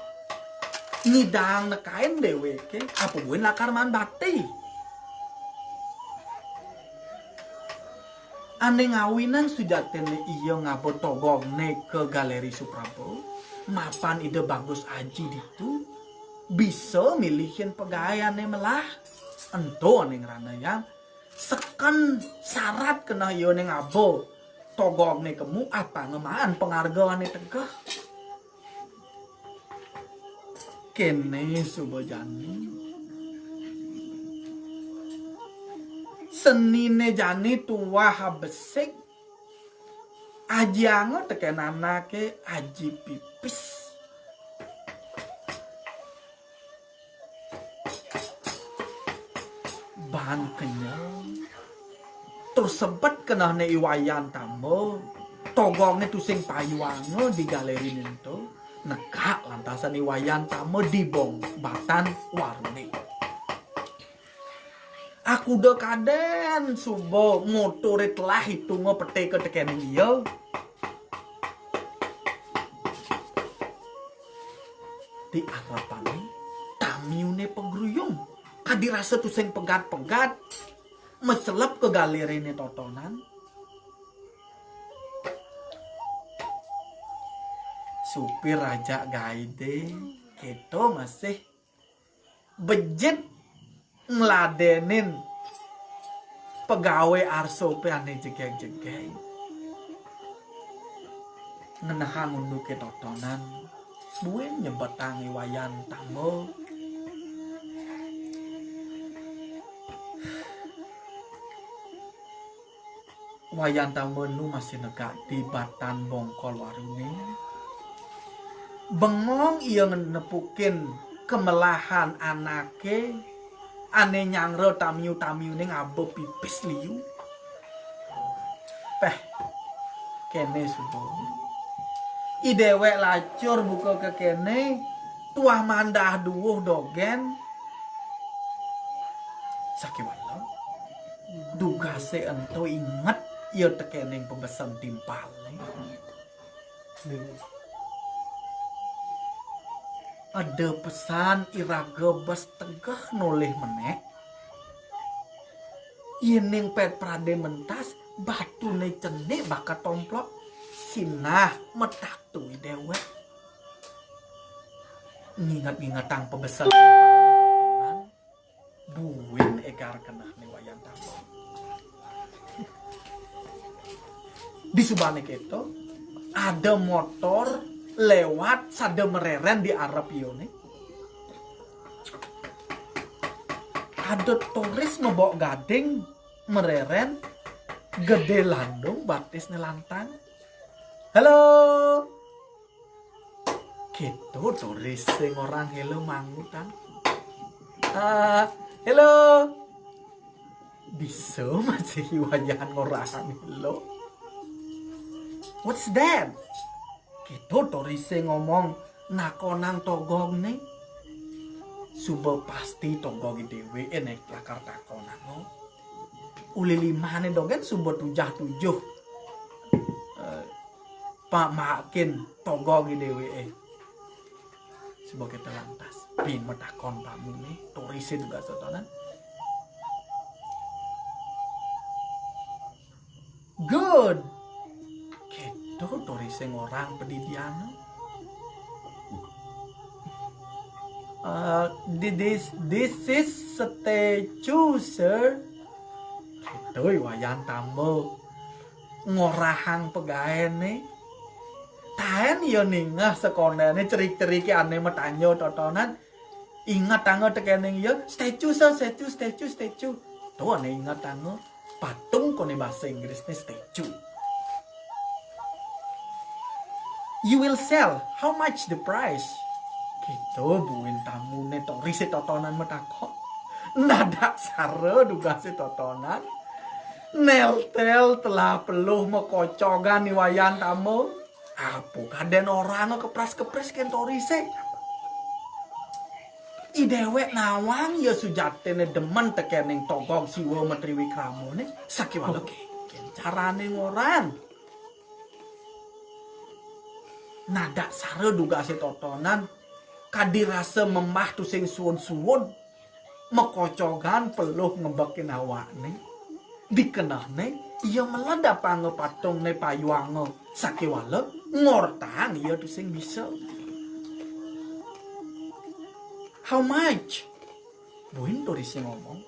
nyidang nekain déwéké, apa buin lakar maan bati. Ané ngawinang sujatiné ia ngaba togogné ka Galeri Supraba, mapan Ida Bagus Aji ditu, bisa milihin pegaé ané melah. Ento ané ngranayang, seken sarat keneh ia ané ngaba togogné kemu, apanga maan pangarga ané tegeh. Kéné suba jani. Seniné jani tuah abesik. Ajianga tekén anaké aji pipis. Baan kenyel. tur sebet kenehné I Wayan Tamba, togogné tusing payuanga di galériné ento, negak lantasan I Wayan Tamba di bong batan waruné. Akuda kadén suba motoré telah itunga petéka tekéning ia. Di arepané tamiuné pagruyung, kadi rasa tusing pegat-pegat, macelep ka galériné totonan. Supir ajak gaidé kéto masih bejit ngladénin pegawé arsopé ané jegég-jegég. Ngenehang unduké totonan, buin nyebetang I Wayan Tamba. Wayan Tamba nu masih negak di batan bongkol waruné. Bengong ia nepukin kemelahan anaké ané nyangra tamiu-tamiuné ngaba pipis liu. Péh, kéné suba. I déwék lacur buka kekéné, tuah mandah duwuh dogén. Sakéwala, dugasé ento inget ia tekéning pabesen timpalné. Ada pesan iraga bes tegeh nolih menék. Yéning pét pradé mentas, batuné cenik bakat tomplok. Sinah metak tu I déwék. Nginget-ngingetang pabesen timpalné totonan, buin égar kenehné Wayan Tamba. Di subané kéto, ada motor lewat sada merérén di arep iané. Ada toris mebok gading merérén, gedé landung, batisné lantang. "Halo!" Kéto torisé ngorang halo mangutan. "Ah, halo!" Bisa masih I Wayan ngorahang halo. "What's that?" Kéto torisé ngomong nakonang togogné. Suba pasti togogé déwéké né lakar takonanga. Uli limané dogén suba tujah-tujuh. Eh, pamakin togogé déwéké. Suba kéto lantas, buin matakon tamuné, torisé dugasé totonan. "Good." Kéto torisé ngorang padidiané. "Uh, thi-, this, this is statue, sir." Kéto I Wayan Tamba ngorahang pagaéné. Taén ia ningeh sekondéné cerik-ceriké ané matanja totonan. Ingetanga tekéning ia, "Statue, sir, statue, statue, statue." To ané ingetanga, patung koné basa Inggrisné statue. "You will sell. How much the price?" Kéto buin tamuné torisé totonan matakon. Nadak sara dugasé totonan. Neltel telah peluh makocogan I Wayan Tamba. Apa kadén oranga kepras-kepris kén torisé. I déwék nawang ia sujatiné demen tekéning togog Siwa Matriwikramané, sakéwala ké-, kén carané ngorang. Nadak sara dugasé totonan, kadi rasa memah tusing suud-suud, makocogan peluh ngebekin awakné. Dikenehné, ia meled apanga patungné payuanga, sakéwala ngortaang ia tusing bisa. "How much?" Buin torisé ngomong.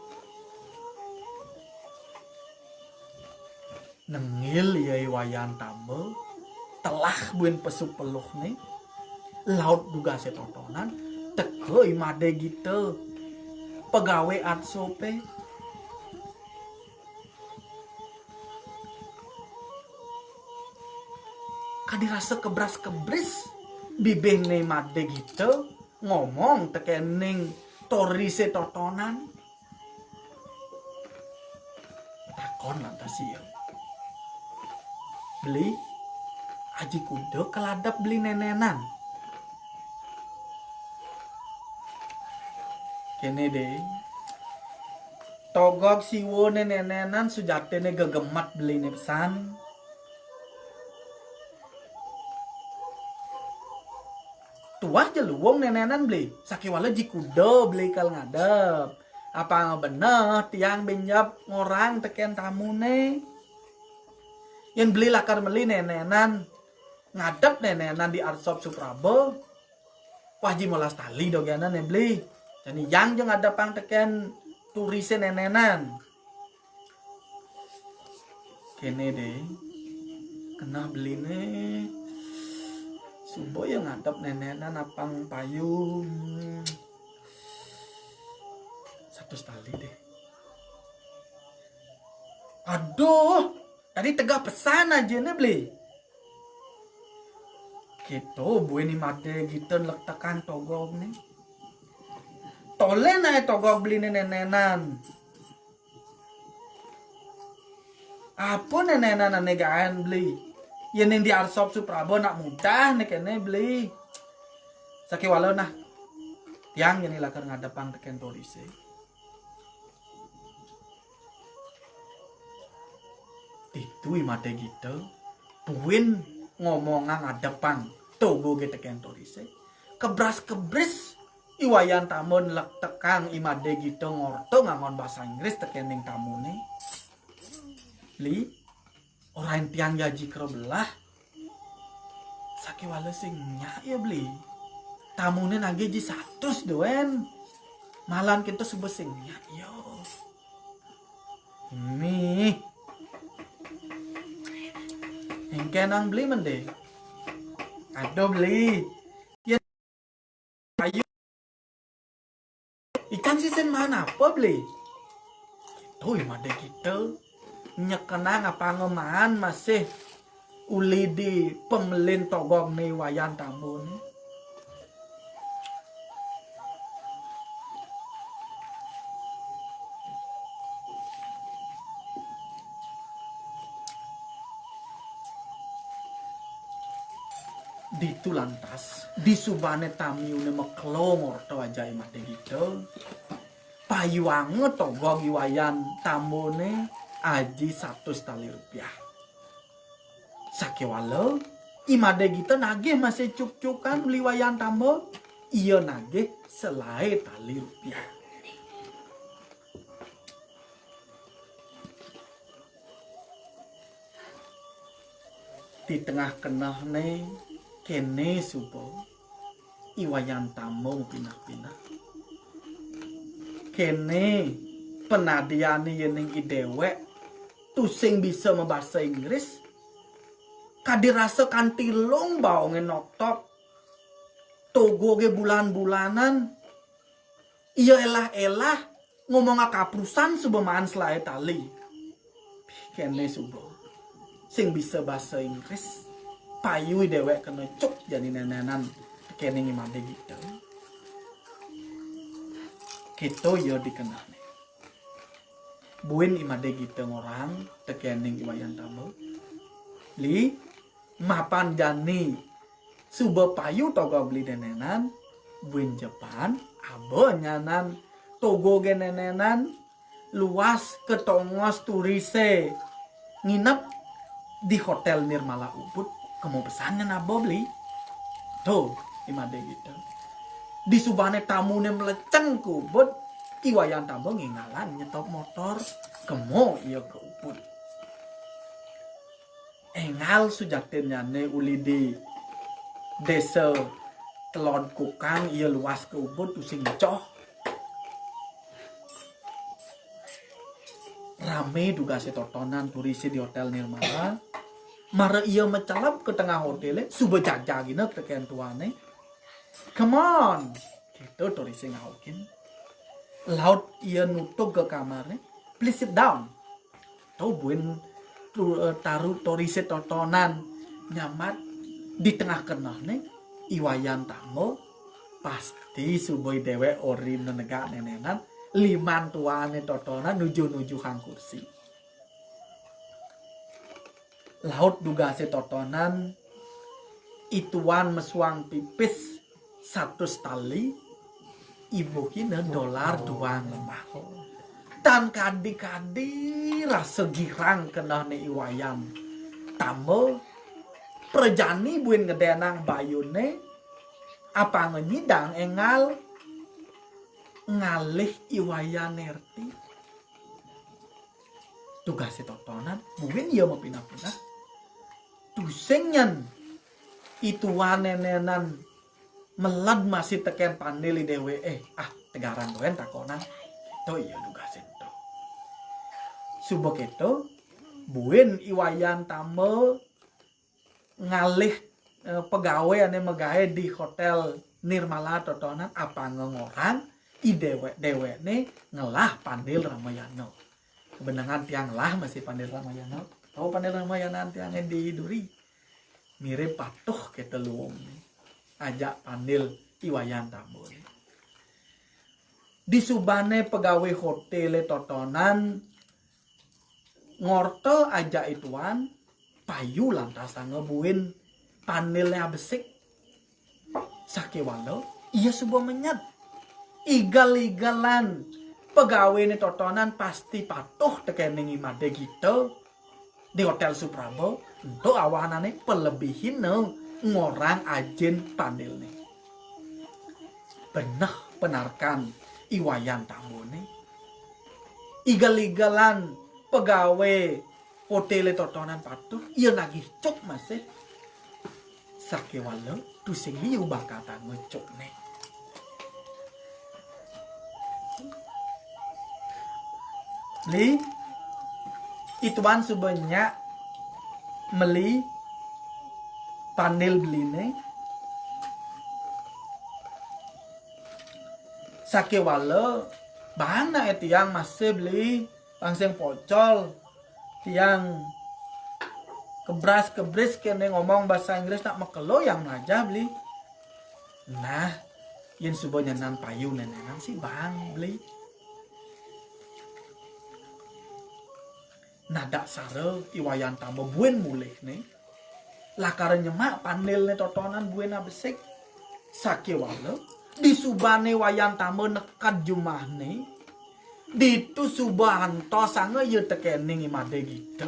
Nengil ia I Wayan Tamba, telah buin pesu peluhné, laut dugasé totonan, teka I Madé Gita, pegawé arsopé. Kadi rasa kebras-kebris bibihné I Madé Gita ngomong tekéning torisé totonan. Takon lantas. Sia. Beli, Aji Kuda keladep beli nenenan. Kene deh. Togog siwone nenenan sujatine gegemet beline pesan. Tuah jeluwung nenenan beli. Sakiwala Aji Kuda beli kal ngadep. Apa beneh tiang benjab ngorang teken tamune. Yen beli lakar meli nenenan ngadep nenenan di arsop Supraba. Wah, Aji molas tali dogenan ya beli. Jani yang jo ngadepang teken turise nenenan. Kene deh. Keneh beline. Suba ya ngadep nenenan apang payu. Hmm. Satus tali deh. Aduh, tadi tegah pesan aja nih beli. Gitu, buin I Made Gita nlektekang togogne. Tole nae togog beline nenenan. Apa nenenan ane gaen beli? Yen ning di arsop Supraba nak mudah ne kene beli. Sakiwala nah. Tiang jani lakar ngadepang teken turise. Ditu I Made Gita, buin ngomongang ngadepang togoge teken turise. Kebras-kebris I Wayan Tamba nlektekang I Made Gita ngorta nganggon basa Inggris tekening tamune. Beli, orahin tiang jaji kera belah. Sakiwala sing nyak ya beli. Tamune nagih ji satus doen. Malan kita suba sing nyak ya. Mih. Engkenang beli mende. Aduh beli. Ayu. Ican sisen maan apa beli? Tuh I Made Gita. Nyekenang apanga maan masih uli di pemelin togogne I Wayan Tamba. Ditu lantas, disubane tamiune makelo ngorta ajai I Made Gita, payuanga togog I Wayan Tambane aji satus tali rupiah. Sakiwala, I Made Gita nagih masih cukcukan uli I Wayan Tamba, ia nagih selae tali rupiah. Di tengah kenehne kene suba I Wayan Tamba pinah-pinah. Kene panadiane yening i dewek tusing bisa mabasa Inggris, kadi rasa kanti lung baonge noktok, togoge bulan-bulanan, ia elah-elah, ngomong kaprusan suba maan selae tali. Kene suba. Sing bisa basa Inggris. Payu i dewek kena cuk jani nenenan. Kene I Made Gita. Kita ya dikenane. Buin I Made Gita ngorang tekening I Wayan Tamba. Li, mapan jani suba payu togog beli nenenan, buin jepan, aba nyanan togoge nenenan, luas ka tongos turise nginep di Hotel Nirmala Ubud, kema pesan nyen aba beli. Tuh, I Made Gita. Disubane tamune mleceng ka Ubud, I Wayan Tamba ngingalan nyetop motor, kema ia ka Ubud. Engal sujatinnyane uli di desa Telon Kukang, ia luas ka Ubud tusing coh. Rame dugase totonan turise di Hotel Nirmala. Mara ia macelep ka tengah hotele, suba jagjagina teken tuane. "Come on," gitu turise ngaukin. Laut ia nutug ka kamare, "Please sit down." Tau buin tu-, eh, taru turise totonan nyambat di tengah kenehne, I Wayan Tamba, pasti suba i dewek ori nenegak nenenan, liman tuane totonan nuju-nujuhang kursi. Laut dugasé totonan, i tuan mesuang pipis satus tali, ibuhina dolar duang lemah. Tan kadi-kadi rasa girang kenehné i Wayan Tamba, prajani buin ngedénang bayuné, apanga nyidang énggal ngalih i Wayan Nerti. Dugasé totonan, buin ia mapineh-pineh. Tusing nyen i tuan nénénan meled masih tekén pandil i déwék, eh, ah, tegarang dogén takonang. To ia dugasé to. Suba kéto, buin i Wayan Tamba ngalih, eh, pegawé ané magaé di Hotél Nirmala totonan, apanga ngorang i déwék-déwékné ngelah Pandil Ramayana. Kebenengan tiang ngelah masih Pandil Ramayana. Tahu Pandil Ramayana tiangé di duri. Mirip patuh kéto luungné. Ajak Pandil i Wayan Tamba. Disubané pegawé hotélé totonan ngorta ajak i tuan, payu lantasanga buin pandilné abesik. Sakéwala, ia suba menyed. Igel-igelan pegawéné totonan pasti patuh tekéning i Madé Gita di Hotél Supraba, ento awanané palebihina ngorang ajin pandilné. Beneh panarkan i Wayan Tambané. Igel-igelan pegawé hotélé totonan patuh, ia nagih cuk masih. Sakéwala tusing liu bakatanga cukné. Beli, i tuan suba nyak meli pandil beliné. Sakéwala, bang nak tiang masih beli, bang sing pocol, tiang kebras-kebris kéné ngomong bahasa Inggris nak makelo yang melajah beli. Nah, yén suba nyenan payu nénénan sih bang beli. Nah, daksara i Wayan Tamba buin mulihné. Lakar nyemak pandilné totonan buin abesik. Sakéwala, disubané Wayan Tamba neked jumahné, ditu suba antosanga ia tekéning i Madé Gita.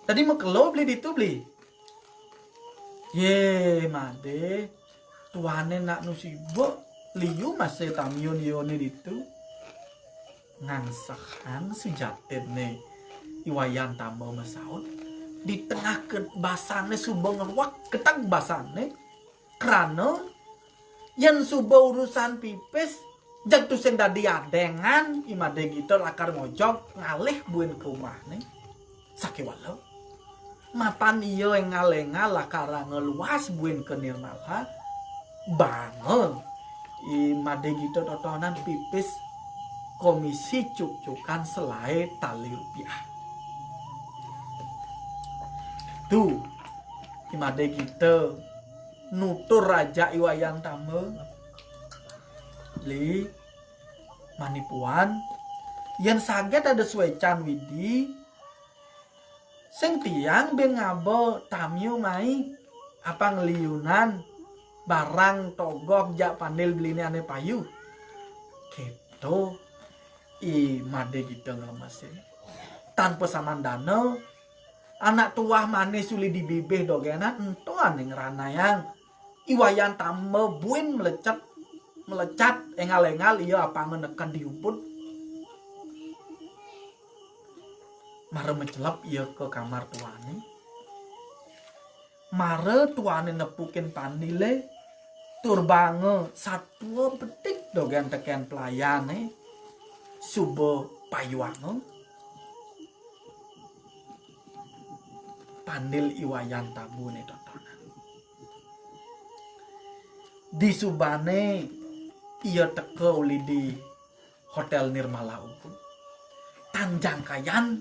Tadi makelo beli ditu beli. Yé, Madé, tuané nak nu sibuk, liu masih tamiun iané ditu. Ngangsehan sujatiné i Wayan Tamba masaut. Di tengah ke-, basanné suba ngruek, keteg basanné. Krana yén suba urusan pipis, jeg tusing dadi adéngan, i Madé Gita lakar ngojog ngalih buin ka umahné. Sakéwala, mapan ia énggal-énggal lakaranga luas buin ka Nirmala, banga i Madé Gita totonan pipis komisi cuk-cukan selaé tali rupiah. Tu, i Madé Gita nutur ajak i Wayan Tamba. Beli, mani puan, yén saget ada suécan Widi, sing tiang bin ngaba tamiu mai, apang liunan barang togog jak pandil beliné ané payu. Kéto i Madé Gita nglemesin. Tanpa samandana, anak tuah manis uli di bibih dogénan ento ané ngranayang i Wayan Tamba buin mlecet, melecat énggal-énggal ia apanga neked di ubud. Mara macelep ia ka kamar tuané. Mara tuané nepukin pandilé, tur banga satua bedik dogén tekén pelayané, suba payuanga pandil i Wayan Tambané totonan. Disubané ia teka uli di Hotél Nirmala Ubud. Tan jangkayan,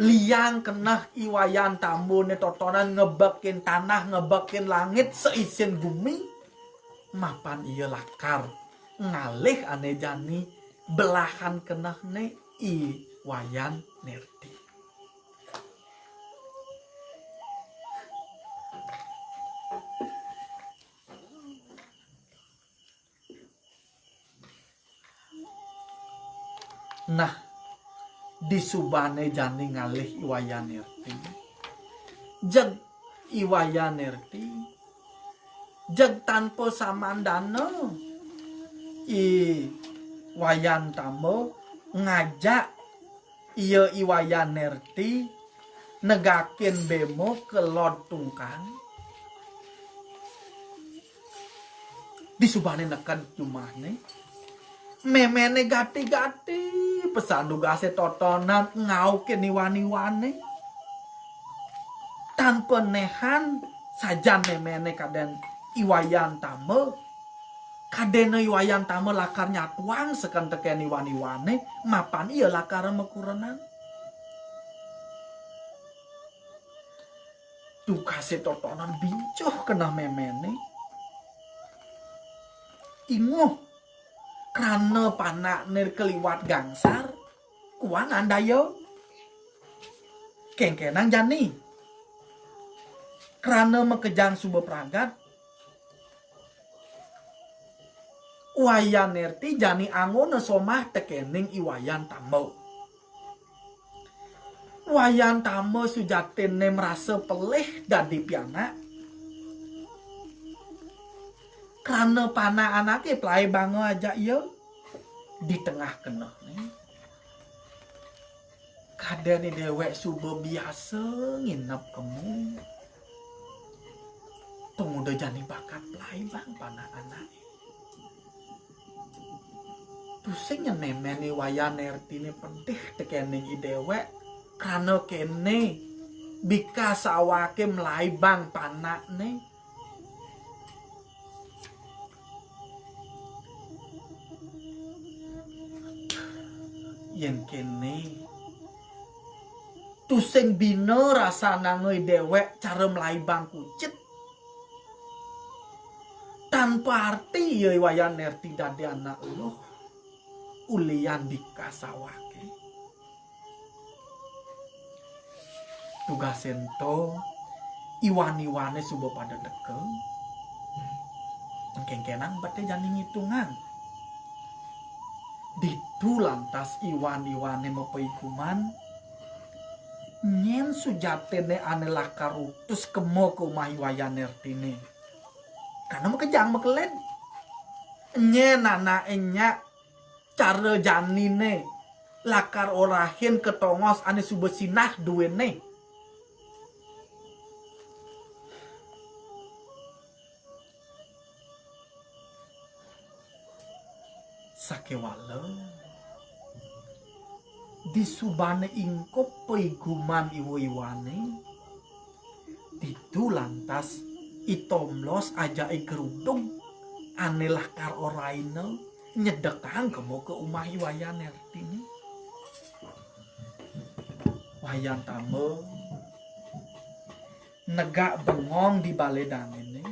liang keneh i Wayan Tambané totonan ngebekin tanah, ngebekin langit seisin gumi, mapan ia lakar ngalih ané jani belahan kenehné i Wayan Nerti. Nah, disubané jani ngalih I Wayan Nerti. Jeg I Wayan Nerti, jeg tanpa samandana, I Wayan Tamba ngajak ia I Wayan Nerti negakin bema ka lod tungkang. Disubané neked jumahné, méméné gati-gati pesan dugasé totonan ngaukin iwan-iwané. Tan penehan sajan méméné kadén I Wayan Tamba. Kadéna I Wayan Tamba lakar nyatuang seken tekén iwan-iwané, mapan ia lakar makurenan. Dugasé totonan bincuh keneh méméné. Inguh, krana panakné kaliwat gangsar, kuan andaya. Kéngkénang jani. Krana makejang suba pragat, Wayan Nerti jani anggona somah tekéning I Wayan Tamba. Wayan Tamba sujatiné marasa pelih dadi pianak. Krana panak anaké pelai banga ajak ia di tengah kenehné. Kadén déwék suba biasa nginep kemu. Tumuda jani bakat pelai bang panak anaké. Tusing nyen méméné Wayan Nertiné pedih tekéning i déwék, krana kéné bikas awaké melai bang panakné. Yén kéné, tusing bina rasananga i déwék cara melai bang kucit. Tanpa arti ia I Wayan Nerti dadi anak eluh ulian bikas awaké. Dugasé ento, iwan-iwané suba pada teka. Kéngkénang beté jani ngitungang. Ditu lantas iwan-iwané mapaiguman, nyén sujatiné ané lakar utus kema ka umah I Wayan Nertiné. Karna makejang makeled. Nyén anaké nyak cara janiné lakar orahin ka tongos ané suba sinah duéné. Sakéwala disubané ingkup paiguman iwa-iwané, ditu lantas I Tomlos ajak I Gerudug ané lakar oraina nyedekang kema ka umah I Wayan Nertiné. Wayan Tamba negak bengong di balé danginé.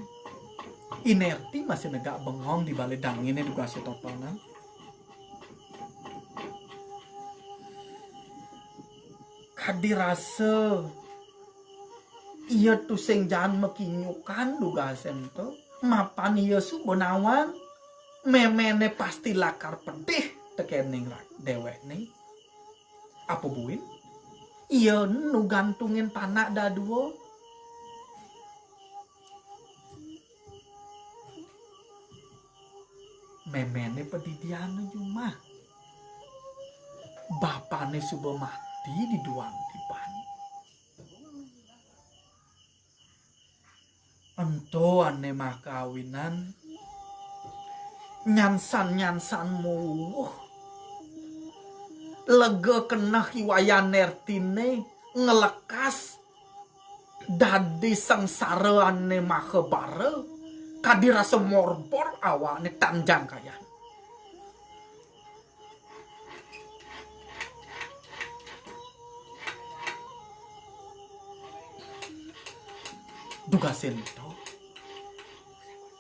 I Nerti masih negak bengong di balé danginé dugasé totonan. Kadi rasa ia tusing jaan makinyukan dugasé ento, mapan ia suba nawang, méméné pasti lakar pedih tekéning ra-, déwékné. Apa buin? Ia nu gantungin panak dadua. Méméné padidiana jumah. Bapané suba mati di duang tiban. Ento ané makawinan nyansan-nyansan muwuh. Lega keneh I Wayan Nertiné nglekas dadi sangsara ané maha bara, kadi rasa morbor awakné tan jangkayan. Dugasé ento,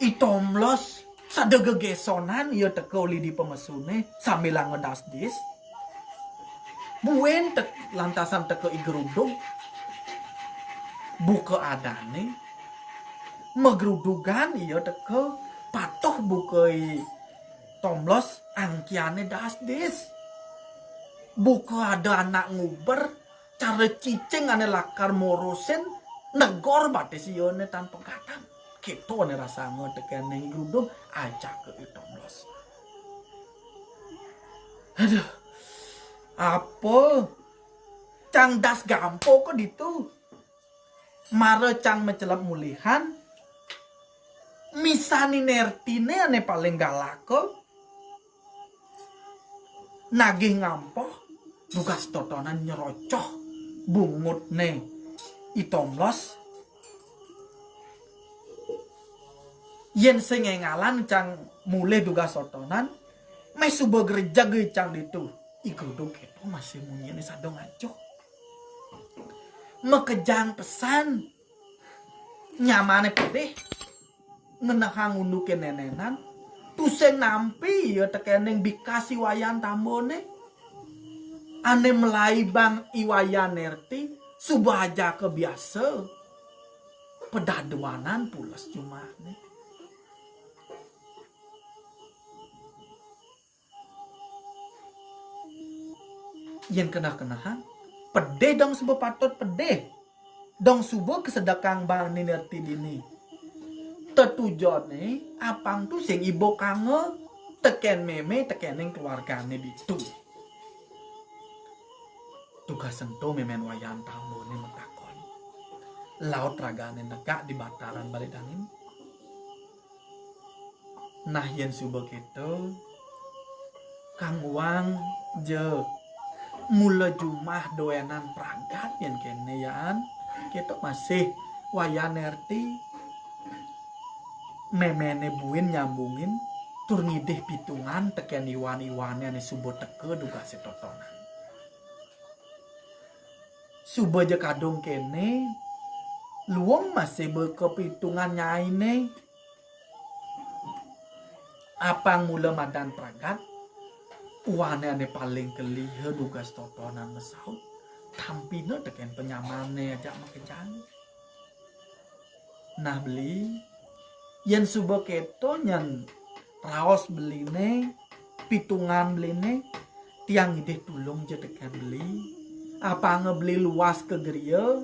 I Tomlos sada gegésonan ia teka uli di pamesuné sambilanga dasdis. Buin tek-, lantasan teka I Gerudug buka adané, magrudugan ia teka patuh buka I Tomlos angkiané dasdis. Buka ada anak nguber, cara cicing ané lakar morosin, negor batis iané tan pegatang. Kéto ané rasanga tekén Ni Grudung, ajaka I Tomlos. Aduh, apa? Cang das gampo ka ditu. Mara cang macelep mulihan, misané Nertiné ané paling galaka, nagih ngampoh, dugas totonan nyerocoh bungutné I Tomlos. Yén sing éngalan cang mulih dugas totonan, méh suba grejeg cang ditu. I Grudung kéto masih munyiné sada ngacuh. Makejang pesan. Nyamané pedih. Ngenehang unduké nénénan. Tusing nampi ia tekéning bikas I Wayan Tambané. Ané mlaibang I Wayan Nerti, suba ajaka biasa. Pedaduanan pules jumahné. Yén keneh-kenehang, pedih dong suba patut pedih. Dong suba kasedekang baan Ni Nerti dini. Tetujoné apang tusing iba kanga tekén mémé tekéning keluargané ditu. Dugas ento mémén Wayan Tambané matakon. Laut ragané negak di bataran balé dangin. Nah, yén suba kéto, Kang Wang ja mula jumah doénan pragat yén kéné, Yan. Kéto masih Wayan Nerti, méméné buin nyambungin tur ngidih pitungan tekén iwan-iwané ané suba teka dugasé totonan. Suba ja kadung kéné, luung masih ba kapitungan nyainé. Apang mula madan pragat, uwané ané paling geliha dugas totonan masaut, tampina tekén panyamané ajak makejang. Nah, Beli, yén suba kéto nyen raos Beliné, pitungan Beliné, tiang ngidih tulung ja tekén Beli. Apanga Beli luas ka griya,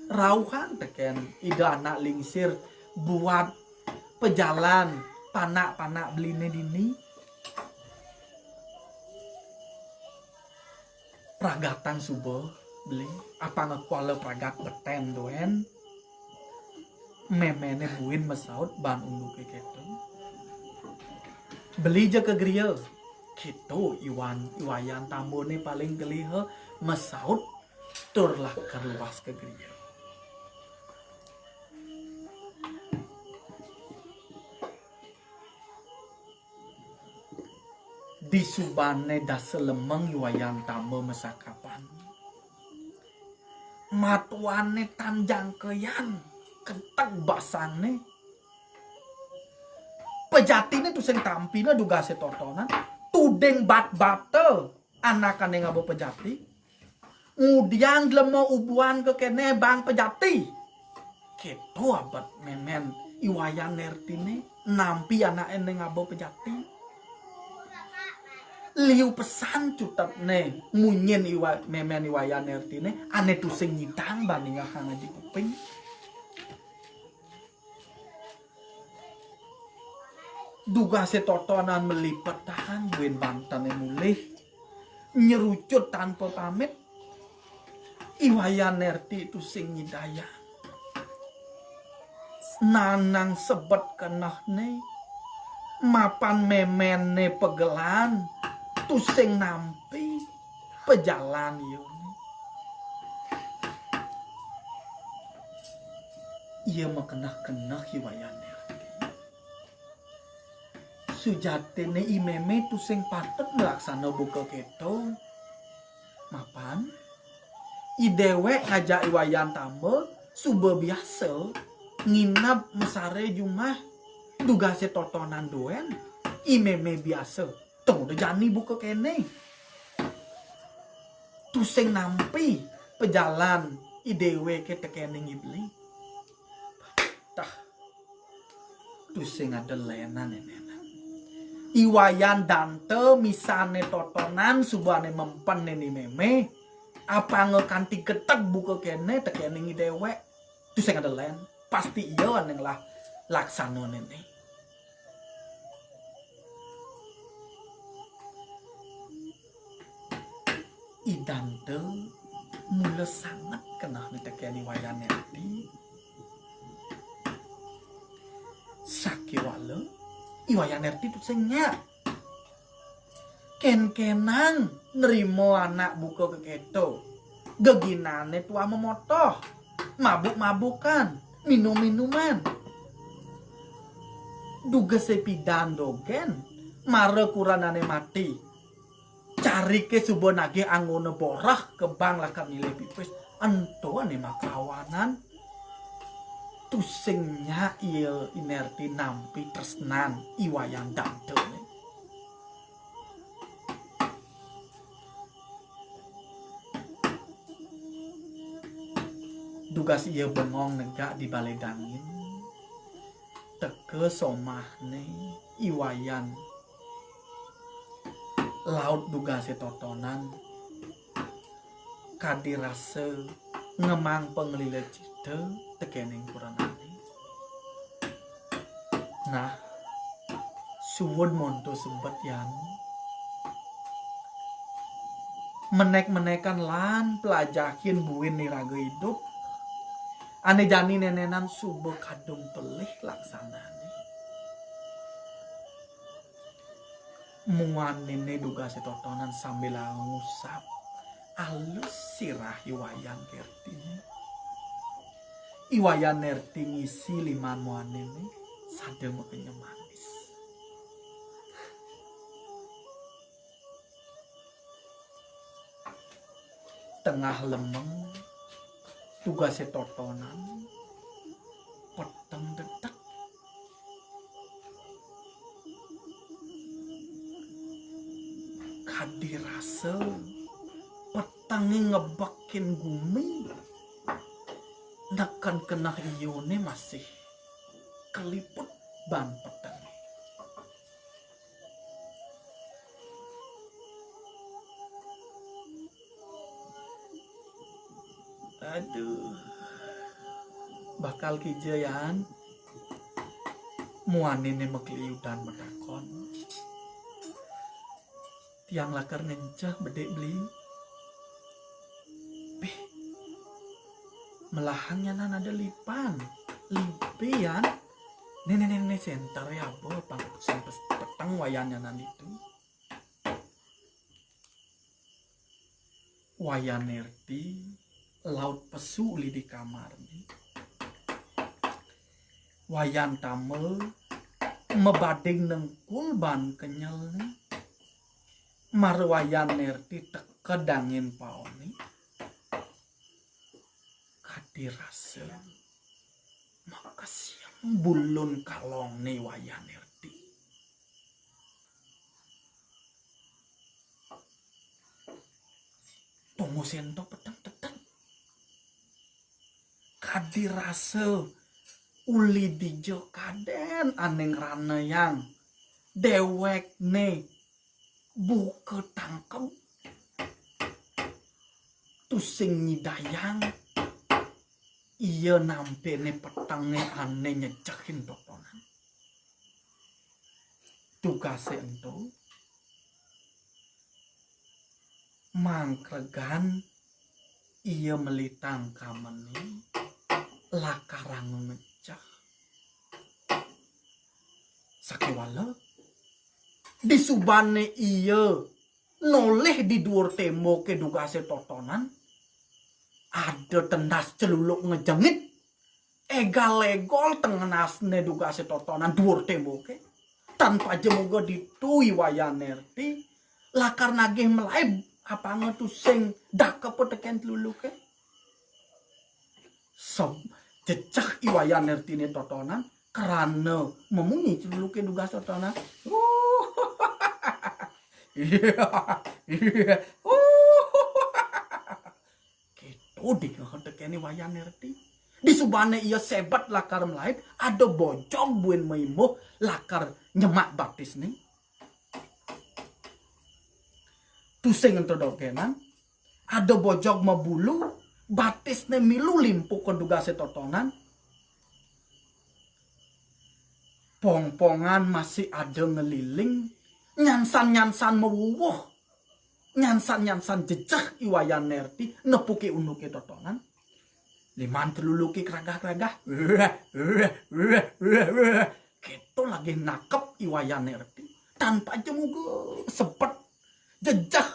rauhang tekén Ida Anak Lingsir buat pejalan panak-panak Beliné dini. Pragatang suba, Beli, apanga kuala pragat betén dogén. Méméné buin masaut baan unduké kéto. Beli ja ka griya. Kéto iwan, I Wayan Tambané paling geliha masaut tur lakar luas ka griya. Disubané dasa lemeng I Wayan Tamba masakapan. Matuané tan jangkean, keteg basangné. Pejatiné tusing tampina dugasé totonan, tuding bat-bata anak ané ngaba pejati. Ngudiang dlema ubuan ka kéné bang pejati. Kéto abet mémén I Wayan Nertiné, nampi anaké né ngaba pejati. Liu pesan cutetné, munyin I Wa-, mémén I Wayan Nertiné, ané tusing nyidang bandingahang aji kuping. Dugasé totonan malipetan buin bantené mulih. Nyerucut tanpa pamit. I Wayan Nerti tusing nyidayang. Nanang sebet kenehné. Mapan méménné pegelan. Tusing nampi pejalan iané. Ia makeneh-keneh I Wayan Nerti. Sujatiné I Mémé tusing patut malaksana buka kéto. Mapan, I déwék ngajak I Wayan Tamba suba biasa nginep masara jumah. Dugasé totonan dogén, I Mémé biasa. Tong da jani buka kéné. Tusing nampi pejalan I déwéké tekéning I Beli. Tah. Tusing ada lénan nénénan. I Wayan Danta misané totonan subané mempen né ni mémé. Apanga kanti geteg buka kéné tekéning i déwék. Tusing ada lén. Pasti ia ané ngelah laksana néné. I Danta mula sanget keneh né tekén i Wayan Nerti. Sakéwala i Wayan Nerti tusing nyak. Kén-kénang nrima anak buka kekéto. Geginané tuah memotoh, mabuk-mabukan, minum-minuman. Dugasé pidan dogén, mara kuranané mati. Cariké suba nagih anggona borah ka bank lakar milih pipis. Ento ané makawanan. Tusing nyak ia i Nerti nampi tresnan i Wayan Dantané. Dugas ia bengong negak di balé dangin. Teka somahné i Wayan laut dugasé totonan. Kadi rasa ngemang panglila cita tekéning kuranané. Nah, suud monto sebet yan. Menék-menékan lan pelajahin buin iraga idup. Ané jani nénénan suba kadung pelih laksanané. Muaniné dugasé totonan sambilanga ngusap alus sirah i Wayan Nertiné. I Wayan Nerti ngisi liman muaniné sada makenyem manis. Tengah lemeng, dugasé totonan, peteng detek. Kadi rasa petengé ngebekin gumi, neken keneh iuné masih kaliput ban petengé. Aduh. Bakal kija, Yan? Muaniné makliudan matakon. Tiang lakar ngenceh bedik beli. Bih. Melahang nyanan ada lipan. Lipi, Yan. Né, né, né, né, sénter ya, apa? Pang, sing pes-, peteng Wayan nyanan ditu. Wayan Nerti laut pesu uli di kamarné. Wayan Tamal mabading nengkul ban kenyelné. Mar Wayan Nerti teka dangin paoné. Kadi rasa makesiang bulun kalongné Wayan Nerti. Tunggu sento peteng-peteng. Kadi rasa uli dija kadén ané ngranayang déwékné buka tangkeb. Tusing nyidayang ia nampéné petengé ané nyejehin totonan. Tugasé ento mangkregan ia meli tangkamené lakar ngejeh. Sakéwala disubané ia nolih di duur témboké dugasé totonan, ada tendas celuluk ngejengit. Égal-égol tengenasné dugasé totonan duur témboké. Tan paja moga ditu i Wayan Nerti lakar nagih melaib apanga tusing dakep tekén celuluké. Sab-, jejeh i Wayan Nertiné totonan krana mamunyi celuluké dugas totonan. Kéto dingehé tekéné Wayan Nerti. Disubané ia sebet lakar melaib, ada bojog buin maimbuh lakar nyemak batisné. Tusing ento dogenan, ada bojog mabulu, batisne milu limpu ka dugasé totonan. Pongpongan masih ada ngeliling, nyansan-nyansan mawuwuh, nyansan-nyansan jejeh I Wayan Nerti nepuki unduké totonan. Liman teluluki keragah-keragah. Kéto lagi nakep I Wayan Nerti. Tanpa aja muga sebet jejeh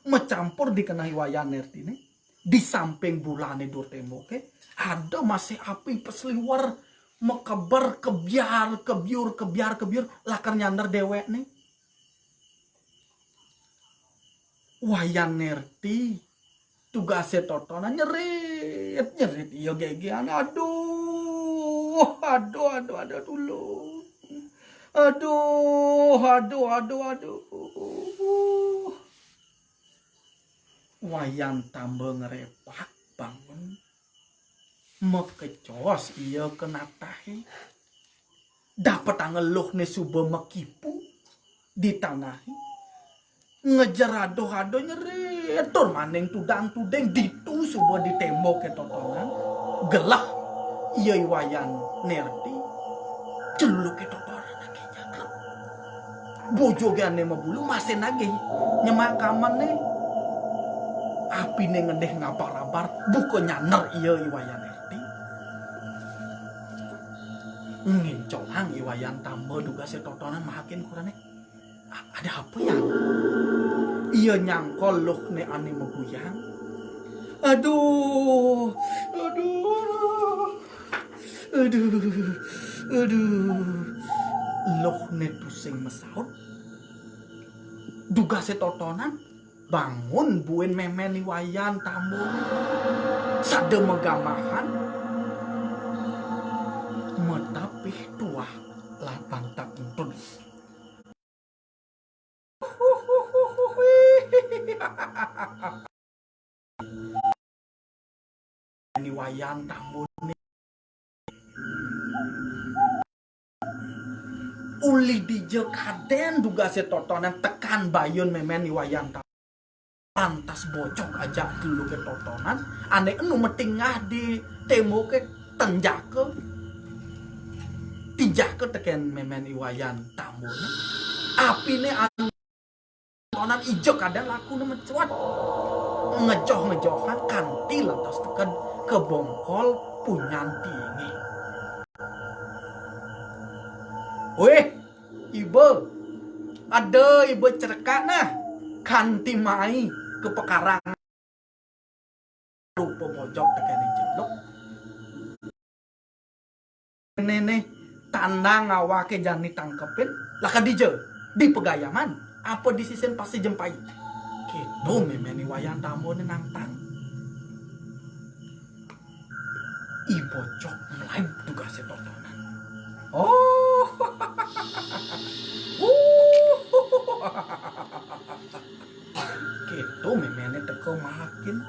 macampur di keneh I Wayan Nertiné. Di samping bulané dur témboké, ada masih api pasliwer, makeber, kebyar, kebyur, kebyar, kebyur, lakar nyander déwékné. Wayan Nerti, dugasé totonan nyerit, nyerit, iya gégihan. Aduh, aduh, aduh, aduh, tulung. Aduh, aduh, aduh, aduh. Wayan Tamba ngrepak bangun. Makecos ia ka natahé. Dapetanga luhné suba makipu di tanahé. Ngejer adoh-adoh nyerit tur maning tudang-tuding ditu suba di témboké totonan. Gelah ia I Wayan Nerti. Celuluké totonan aké nyakrep. Bojogé ané mabulu masih nagih nyemak kamené. Apiné ngendih ngabar-abar, buka nyander ia I Wayan Nerti. Ngincolang I Wayan Tamba dugasé totonan mahakin kurané. "A-, ada apa, Yan?" Ia nyangkol luhné ané maguyang. Aduh, aduh, aduh, aduh. Luhné tusing masaut. Dugasé totonan bangun buin mémén I Wayan Tamba. Sada magamahan. Matapih tuah lan pantak entud. Ni Wayan Tambun ni. Uli dija kadén dugasé totonan tekan bayun mémén I Wayan Tambun. Lantas bocok ajak geluké totonan, ané enu matingah di témboké tenjaka. Tinjaka tekén mémén I Wayan Tambun. Apiné an- Tonan ija kadén lakuna mecuat. Ngejoh-ngejohan kanti lantas teked ka bongkol punyan tiingé. "Wéh, iba, ada iba cerekak nah, kanti mai ka pakarang." Rupa bojog tekéning celuk. Néné tandang awaké jani tangkepin, lakar dija, di pagayaman, apa di sisin Pasir Jempai. Kéto mémén I Wayan Tambuné nantang. I bocok melaib dugasé totonan. Oh. Kéto méméné teka mahakin.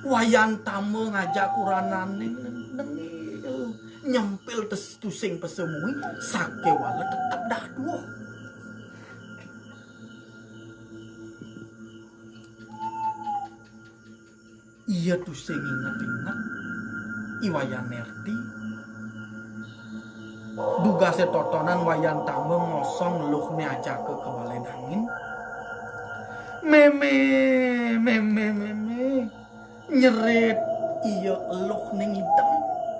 Wayan Tamba ngajak kuranané nengil, nyempil tes-, tusing pasemui, sakéwala tetep daduh. Ia tusing inget-inget I Wayan Nerti. Dugasé totonan Wayan Tamba ngosong luhné ajaka ka balé dangin. "Mémé, mémé, mémé." Nyerit ia luhné ngidem,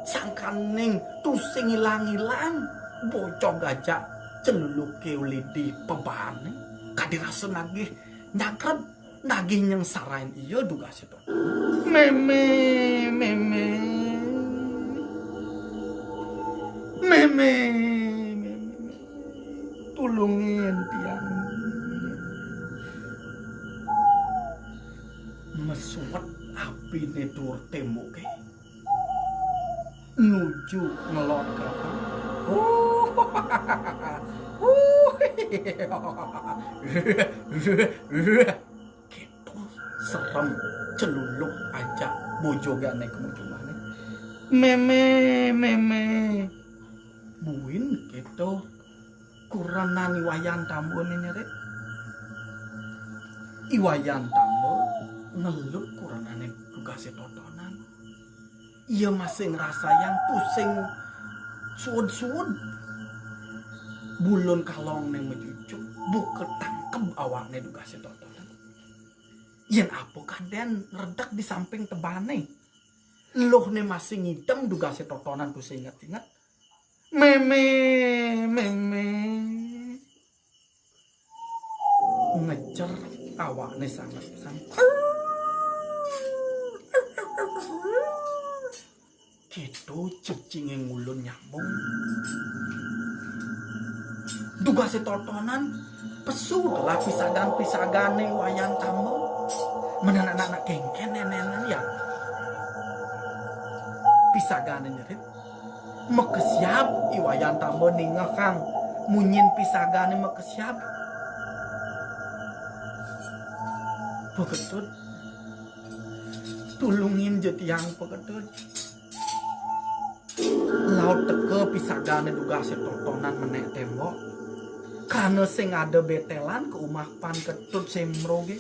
sangkaning tusing ilang-ilang. Bocog ajak celuluké uli di pabaané. Kadi rasa nagih nyakrep, nagih nyengsarain ia dugasé totonan. "Mémé, mémé. Mémé, mémé. Tulungin tiang." Mesuet apiné duur témboké. Nuju ngelor ka. Kéto serem celuluk ajak bojogé ané kemujungané. "Mémé, mémé." Buin kéto kurenan I Wayan Tambuné nyerit. I Wayan Tamba ngelut kurenané dugasé totonan. Ia masih ngrasayang tusing suud-suud bulun kalongné majujuk, buka tangkeb awakné dugasé totonan. Yén apa kadén ngredek di samping tebané. Luhné masih ngidem dugasé totonan tusing inget-inget. Mémé, mémé. Ngejer awakné sanget pisan. Kéto cecingé ngulun nyambung. Dugasé totonan pesu gelah pisagan-pisagané Wayan Tamba. Men anak-anak kénkén nénénan ya. Pisagané nyerit. Makesiab I Wayan Tamba ningehang munyin pisagané makesiab. Pak Ketut, tulungin ja tiang, Pak Ketut. Laut teka pisagané dugasé totonan menék témbok. Krana sing ada bétélan ka umah Pan Ketut Semrogé.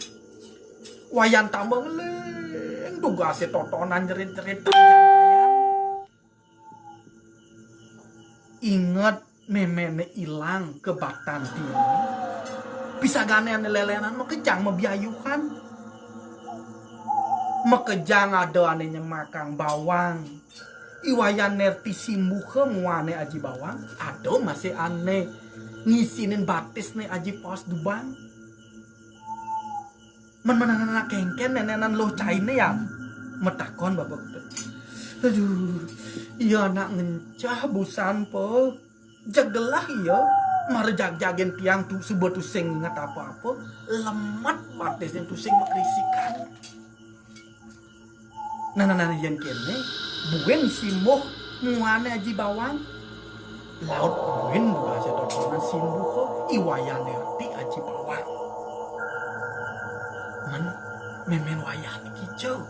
Wayan Tamba ngeling dugasé totonan jerit-jerit jangkayan. Inget méméné ilang ka batan tiangé. Pisagané ané lélénan makejang mabiayuhan. Makejang ada ané nyemakang bawang. I Wayan Nerti simbuha muané Aji Bawang, ada masih ané ngisinin batisné Aji Paus Dubang. Men, men anak kénkén nénénan luh cainé ya. Matakon Bapa Ketut. Aduh, ia anak ngencah busan, Pa. Jeg gelah ia, mara jagjagin tiang tu suba tusing inget apa-apa, lemet batisné tusing makrisikan. Nah, nah, nah, yén kéné, buin simbuh muané Aji Bawang. Laut buin dugasé totonan simbuh I Wayan Nerti Aji Bawang. Men, mémén Wayan kija.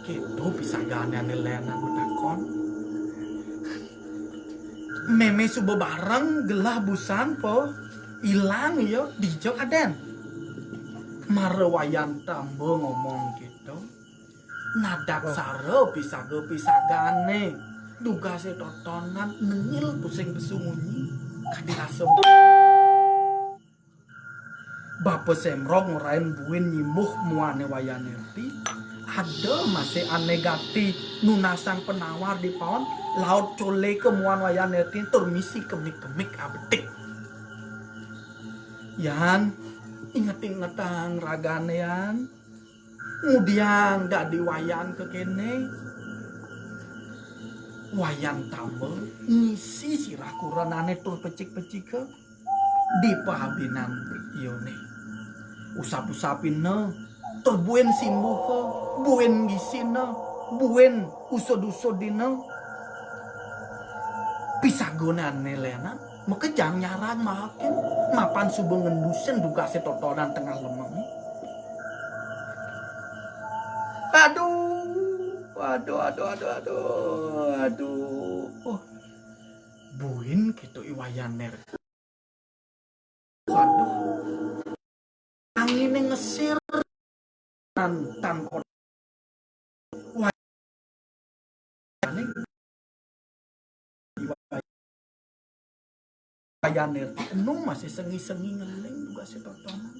Kéto pisagané ané lénan matakon. Mémé suba bareng gelah busan, Pa. Ilang ia, dija kadén. Mara Wayan Tamba ngomong kéto. Nadaksara pisaga-pisagané. Dugasé totonan nengil tusing pesu munyi. Kadi rasa Bapa Semrog ngurain buin nyimbuh muané Wayan Nerti. Ada masih ané gati nunasang penawar di paon, laut colé ka muan Wayan Nerti tur misi kemik-kemik abedik. Yan, inget-ingetang ragané, Yan. Ngudiang dadi Wayan kékéné. Wayan Tamba ngisi sirah kurenané tur pecik-pecika di paabinan iané. Usap-usapina, tur buin simbuha, buin ngisina, buin usud-usudina. Pisagané ané lénan, makejang nyarang mahakin, mapan suba ngendusin dugasé totonan tengah lemengé. Aduh, aduh, aduh, aduh, aduh, aduh. Oh. Buin kéto I Wayan Nerti. Waduh. Anginé ngesir. Tan-, tanpa Wayan Nerti enu masih sengi-sengi ngeling dugasé totonan.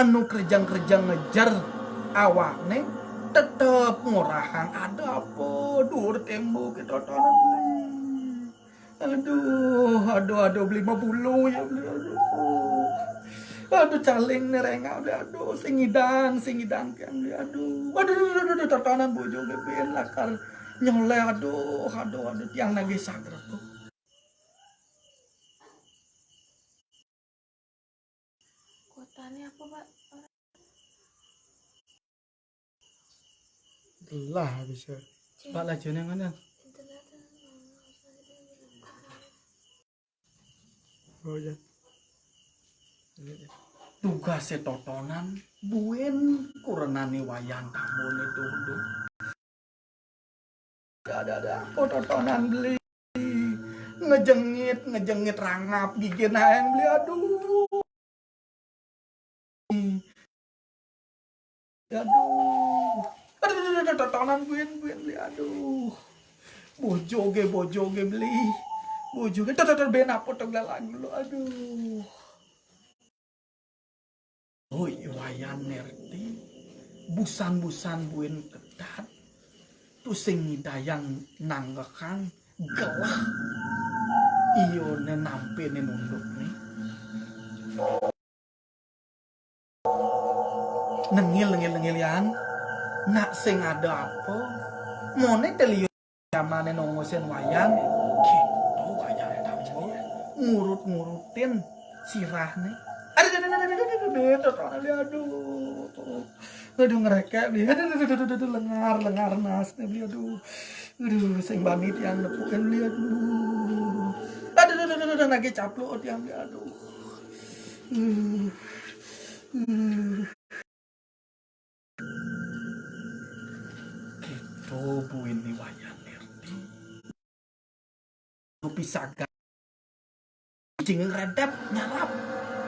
Enu kerejang-kerejang ngejer awakné tetep ngorahang ada apa duur témboké totonan. Aduh, aduh, aduh, beli mabulu ya, beli, aduh. Aduh, caling nih rengak, beli, aduh, sing ngidang, sing ngidang tiang, beli, aduh. Aduh, aduh, aduh, aduh, totonan bojo gé buin lakar nyoléh, aduh, aduh, aduh, tiang nagih sagrega. Kuotané apa, Pak? Gelah bisa. Pak, lajuné ngono. Oh, ya. Dugasé totonan buin kurenané Wayan Tambané, duh, duh. Ada, ada apa totonan beli? Ngejengit, ngejengit rangap gigin aéng beli, aduh. Aduh. Aduh, aduh, aduh, aduh, totonan buin, buin, beli. Aduh. Bojo ge, bojo ge, beli. Bojo ge, tuh, tuh, tuh, ben apa tuh, lagu lo. Aduh. Oi, Wayan Nerti. Busan-busan buin kedat. Tusing nyidayang nanggekang gelah. Iyo ne nampe ne nunduk ne. Nengil, nengil, nengil, Yan. Nak sing ada apa? Mone te liu jamane nongosin Wayan. Gitu, Wayan tambah. Ngurut-ngurutin sirahne. Aduh, aduh, aduh, aduh, aduh, aduh, aduh, aduh. Aduh, ngerekek, beli. Aduh, aduh, aduh, aduh, aduh, lengar, lengar nas ne, beli. Aduh. Aduh, sing bani tiang nepukin, beli. Aduh. Aduh, aduh, aduh, aduh, aduh, nagih capluk tiang, beli. Aduh. Aduh. Aduh. Gitu, buin ni Wayan Nerti. Rupi saga. Cing ngredep nyarap.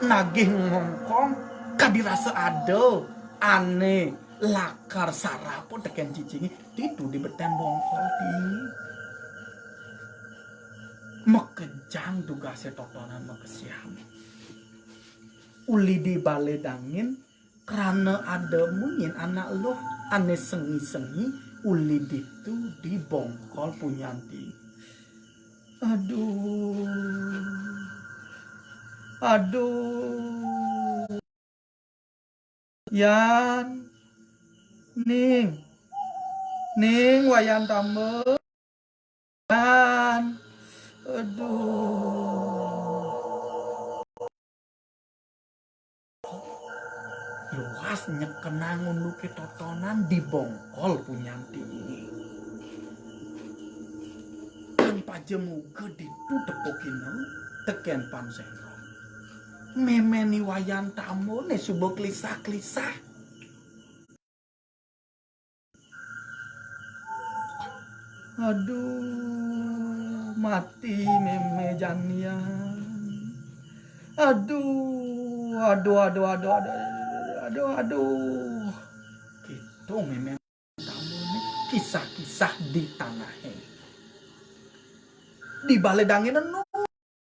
Nagih ngongkong. Kadi rasa ada. Ane lakar sarapo teken cicingi. Titu di beten bongkol tingi. Makejang tugase totonan makesian. Uli di bale dangin. Krana ada munyin anak luh ane sengi-sengi uli ditu di bongkol punyanti. Aduh. Aduh. Yan. Ning. Ning, Wayan tambah. Kan. Aduh. Luas nyekenang unduke totonan di bongkol punyanti ini. Kan paja muga ditu tepukina teken Pan Sendro. Meme ni Wayan tambah ne suba kelisah-kelisah. Aduh, mati meme janian. Aduh, aduh, aduh, aduh, aduh, aduh, aduh. Gitu meme tamu ni kisah-kisah di tanahe. Di bale dangin enu.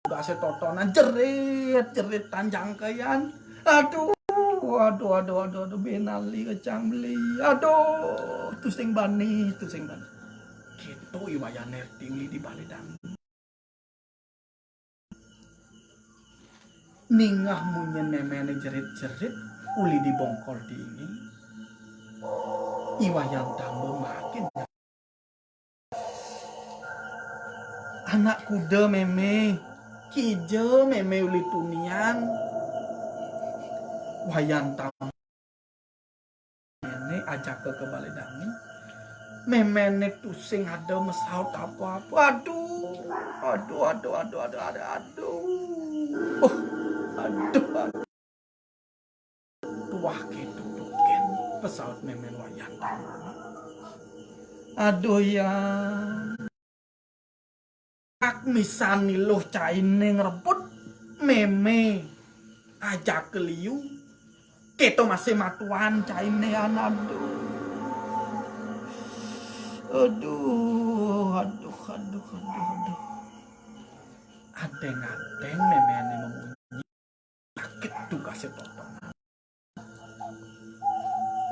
Tugase totonan jerit, jerit tanjang keyan. Aduh, aduh, aduh, aduh, aduh, benali kecang beli. Aduh, tusing bani, tusing bani. Gitu I Wayan Nerti uli di bale dangin. Ningeh munyin memene jerit-jerit uli di bongkol dini. I Wayan tambah makin Anak kuda meme, kija meme uli tunian. Wayan tamu meme ajaka ke bale dangin. Memene tusing ada mesaut apa-apa. Aduh, aduh, aduh, aduh, aduh, aduh, aduh. Aduh, aduh. Tuah ketu tuken pesaut meme Wayan tamu. Aduh ya. Ak misan niluh caine ngrebut meme ajaka liu. Keto masih matuan caine an, aduh. Aduh, aduh, aduh, aduh, aduh. Adeng-adeng memene memunyi. Sakit tugase totonan.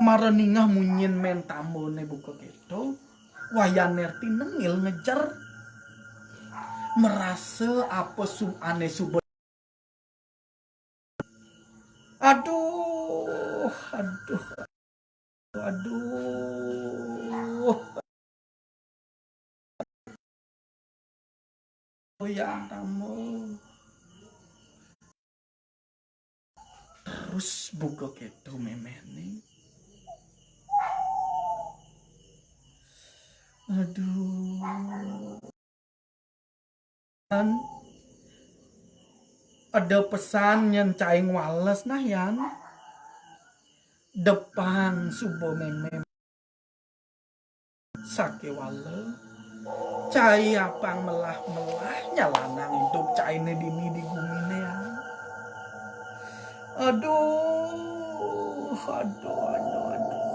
Mara ningeh munyin men tambone buka keto, Wayan Nerti nengil ngejer. Merasa apa su-, ane suba. Aduh, aduh, aduh. Yang tamu. Terus buka keto memene. Aduh. Kan ada pesan nyen caing wales nah, Yan. Depang suba meme. Sakewala, cai apang melah-melah nyalanang idup caine dini di gumine, Yan. Aduh, aduh, aduh, aduh.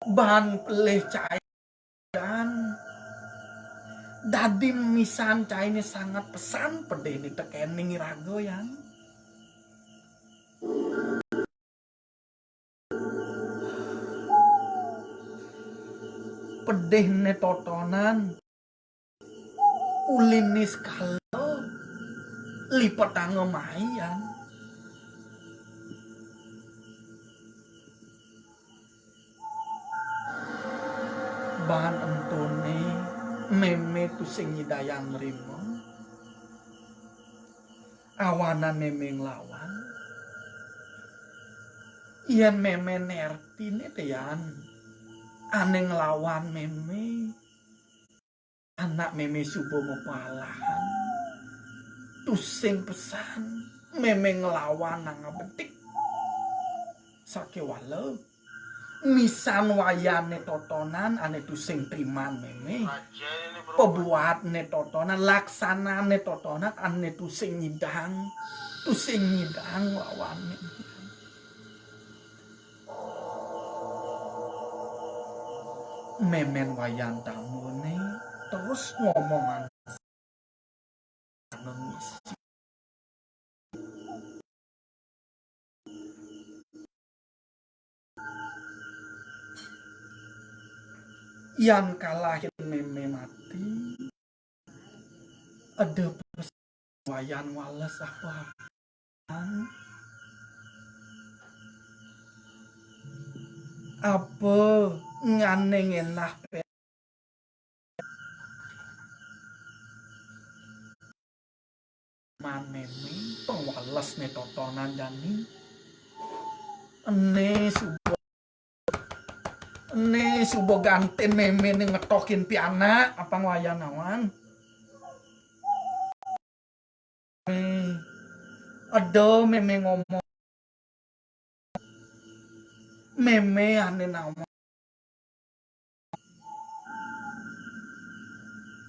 Baan pelih cai, Yan. Dadi misan cainé sanget pesan pedihné tekéning iraga, Yan. Pedihné totonan uliné sekala lipetanga mai, Yan. Baan entoné mémé tusing nyidayang nrima. Awanan mémé nglawan. Yén mémé nertiné té, Yan, ané nglawan mémé, anak mémé suba mapalahan. Tusing pesan mémé nglawan nang abedik. Sakéwala misan Wayané totonan ané tusing triman mémé. Pabuatné totonan, laksanané totonan ané tusing nyidang, tusing nyidang lawan mémé. Mémén Wayan Tambuné terus ngomongan nangis. Yan kalahin mémé mati, eda pes-, Wayan wales apa? Apa ngané ngenah pe-, man mémé, pang walesné totonan jani. Ené suba, ené suba gantin méméné ngetokin pianak, apang Wayan nawang. Eda mémé ngomong. Mémé ané nawang.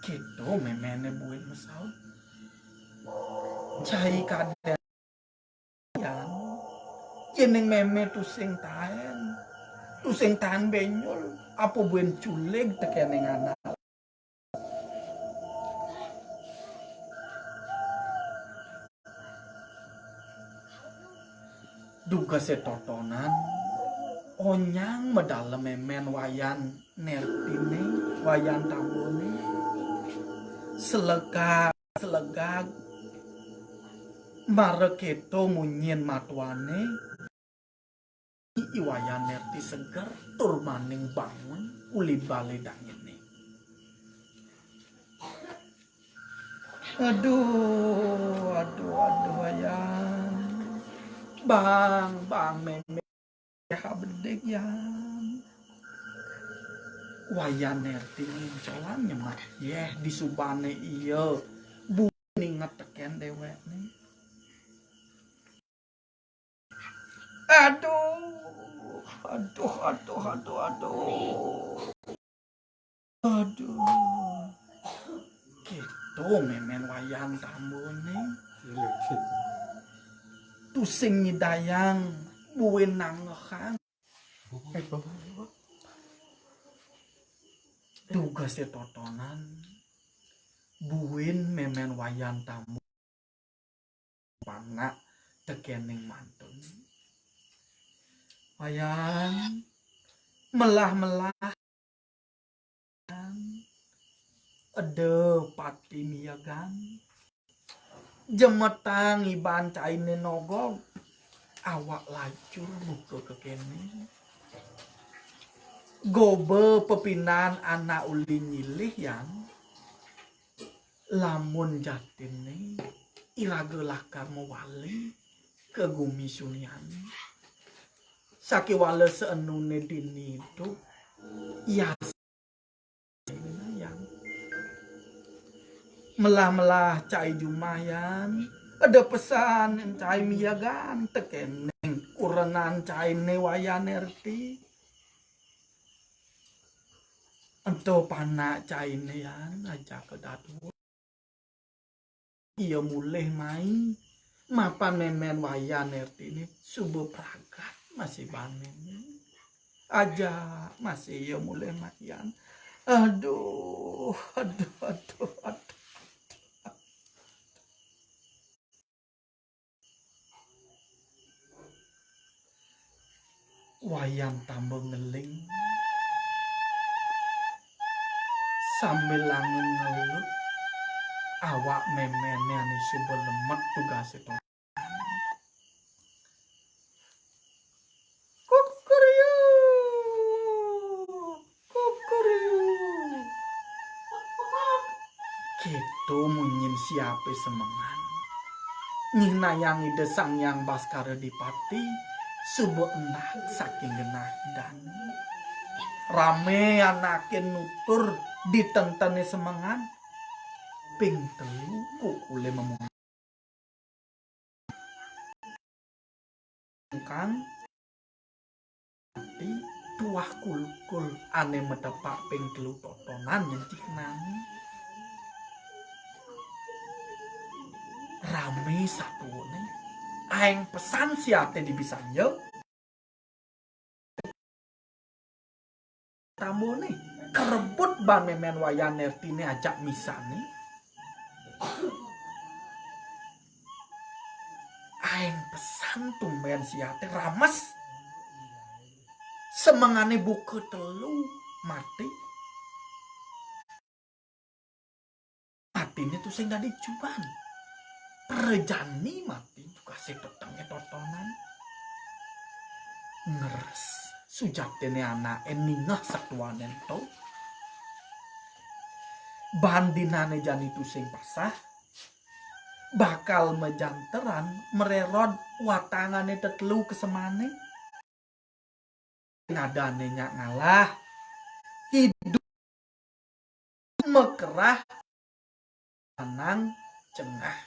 Kéto méméné buin masaut. Cai kadén. Yan, yéning mémé tusing taén, tusing taén bénjol, apa buin culig tekéning anak. Dugasé totonan, onyang medalem mémén Wayan Nertiné, Wayan Tambuné, selegag, selegag, mara kéto munyin matuané, I Wayan Nerti seger tur maning bangun uli balé danginé. Aduh, aduh, aduh, Yan. Bang, bang, mémé. Ya, bedik, Yan. Wayan Nerti ngincolan nyemat yéh disubané ia. Bu ninget tekén déwékné. Aduh, aduh, aduh, aduh, aduh. Aduh. Kéto mémén Wayan Tambuné. Tusing nyidayang buin nangehang. Dugasé totonan buin mémén Wayan Tambuné. Panak tekéning mantun. Wayan, melah-melah eda pati miegan. Jemetang iban cainé nogog. Awak lacur buka kekéné. Goba pepindan anak uli nyilih, Yan. Lamun jatinné iraga lakar mawali ka gumi suniané. Sakéwala saenuné dini idup, ya, Yan. Melah-melah cai jumah, Yan. Eda pesan cai miegan tekéning kurenan cainé Wayan Nerti. Ento panak cainé, Yan, ajaka dadua. Ia mulih mai, mapan mémén Wayan Nertiné suba pragat masiban mémé. Aja masih ya mulai mayan. Aduh, aduh, aduh, aduh. Wayan tambah ngeling sambil langun ngelut. Awak méméné ané suba lemet tugasé to. Kukuruyuk, kukuruyuk. Kéto munyin siapé semengan. Nyihnayang Ida Sang Hyang Baskara Dipati suba endah saking genah idané. Ramé anaké nutur di tentené semengan. Ping telu kukulé memungan. Kang Ati tuah kulkul ané matepak ping telu totonan nyentik nani. Ramé satuané. Aéng pesan siaté di bisanja. Tamuné kerebut ban mémén Wayan Nertiné ajak misané. Aéng pesan tumbén siaté rames. Semengané buka telu mati. Matiné tusing dadi juban. Prajani mati tugasé tetengé totonan. Ngeres sujatiné anaké ningeh satuané ento. Bandinané jani tusing pasah. Bakal majanteran marérod watangané tetelu kesemané. Ngadané nyak ngalah. Idup makerah anang cengah.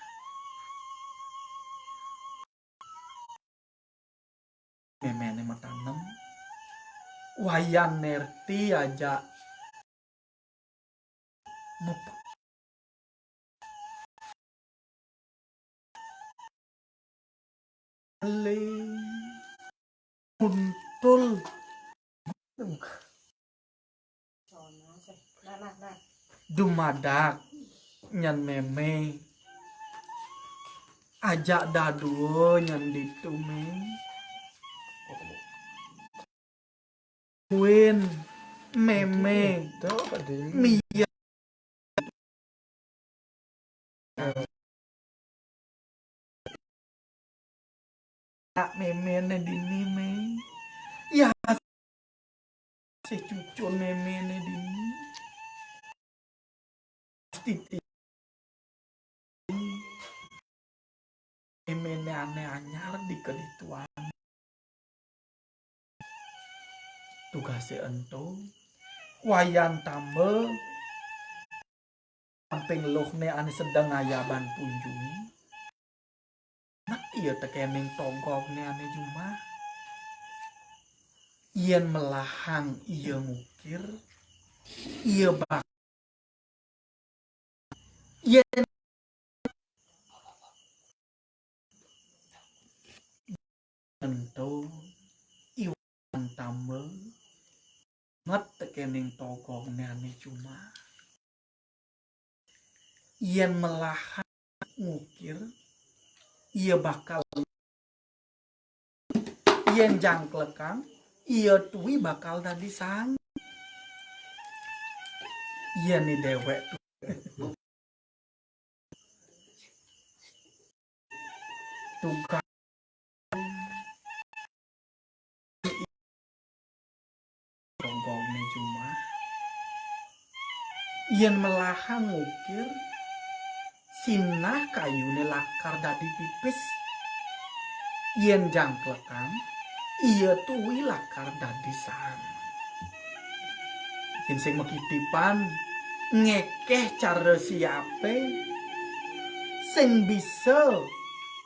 Méméné matanem. Wayan Nerti ajak mepek. Eling. Muntul. Dumadak nyan mémé. Ajak dadua nyan ditu, Mé. Win, mémé. Mia. Nak méméné dini, Mé. Ya, si cucun méméné dini. Titi. Méméné ané anyar di kedituan. Tugasé ento, Wayan tamba samping luhné ané sedeng ngayaban punjungé. Mat ia tekéning togogné ané jumah. Yén melahang ia ngukir, ia bak-, yén ento iwan tamba mat tekéning togogné ané jumah. Yén melahang ngukir, ia bakal, yén jangklekang, ia tui bakal dadi sang. Yén ni déwék tu-, tugas gonggongné jumah. Yén melahang ngukir, sinah kayuné lakar dadi pipis. Yén jangklekang, ia tui lakar dadi sang. Yén sing makitipan, ngékéh cara siapé sing bisa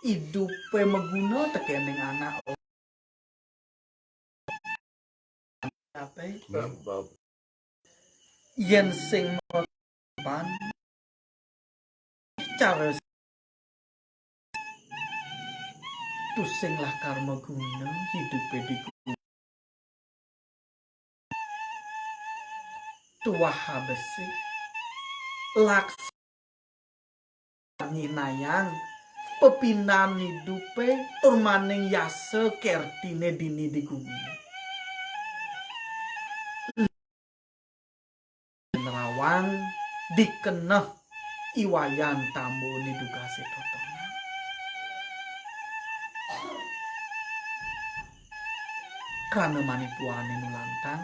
idupé maguna tekéning anak. Apa? Yén sing mapan cara tusing lakar maguna hidupé di gunung. tuah habesih, laksa nyinayang pepindan idupe tur maning yasa kertine dini di gumine. Nerawang dikeneh I Wayan Tambune dugase totonan. Krana manipuane nu lantang,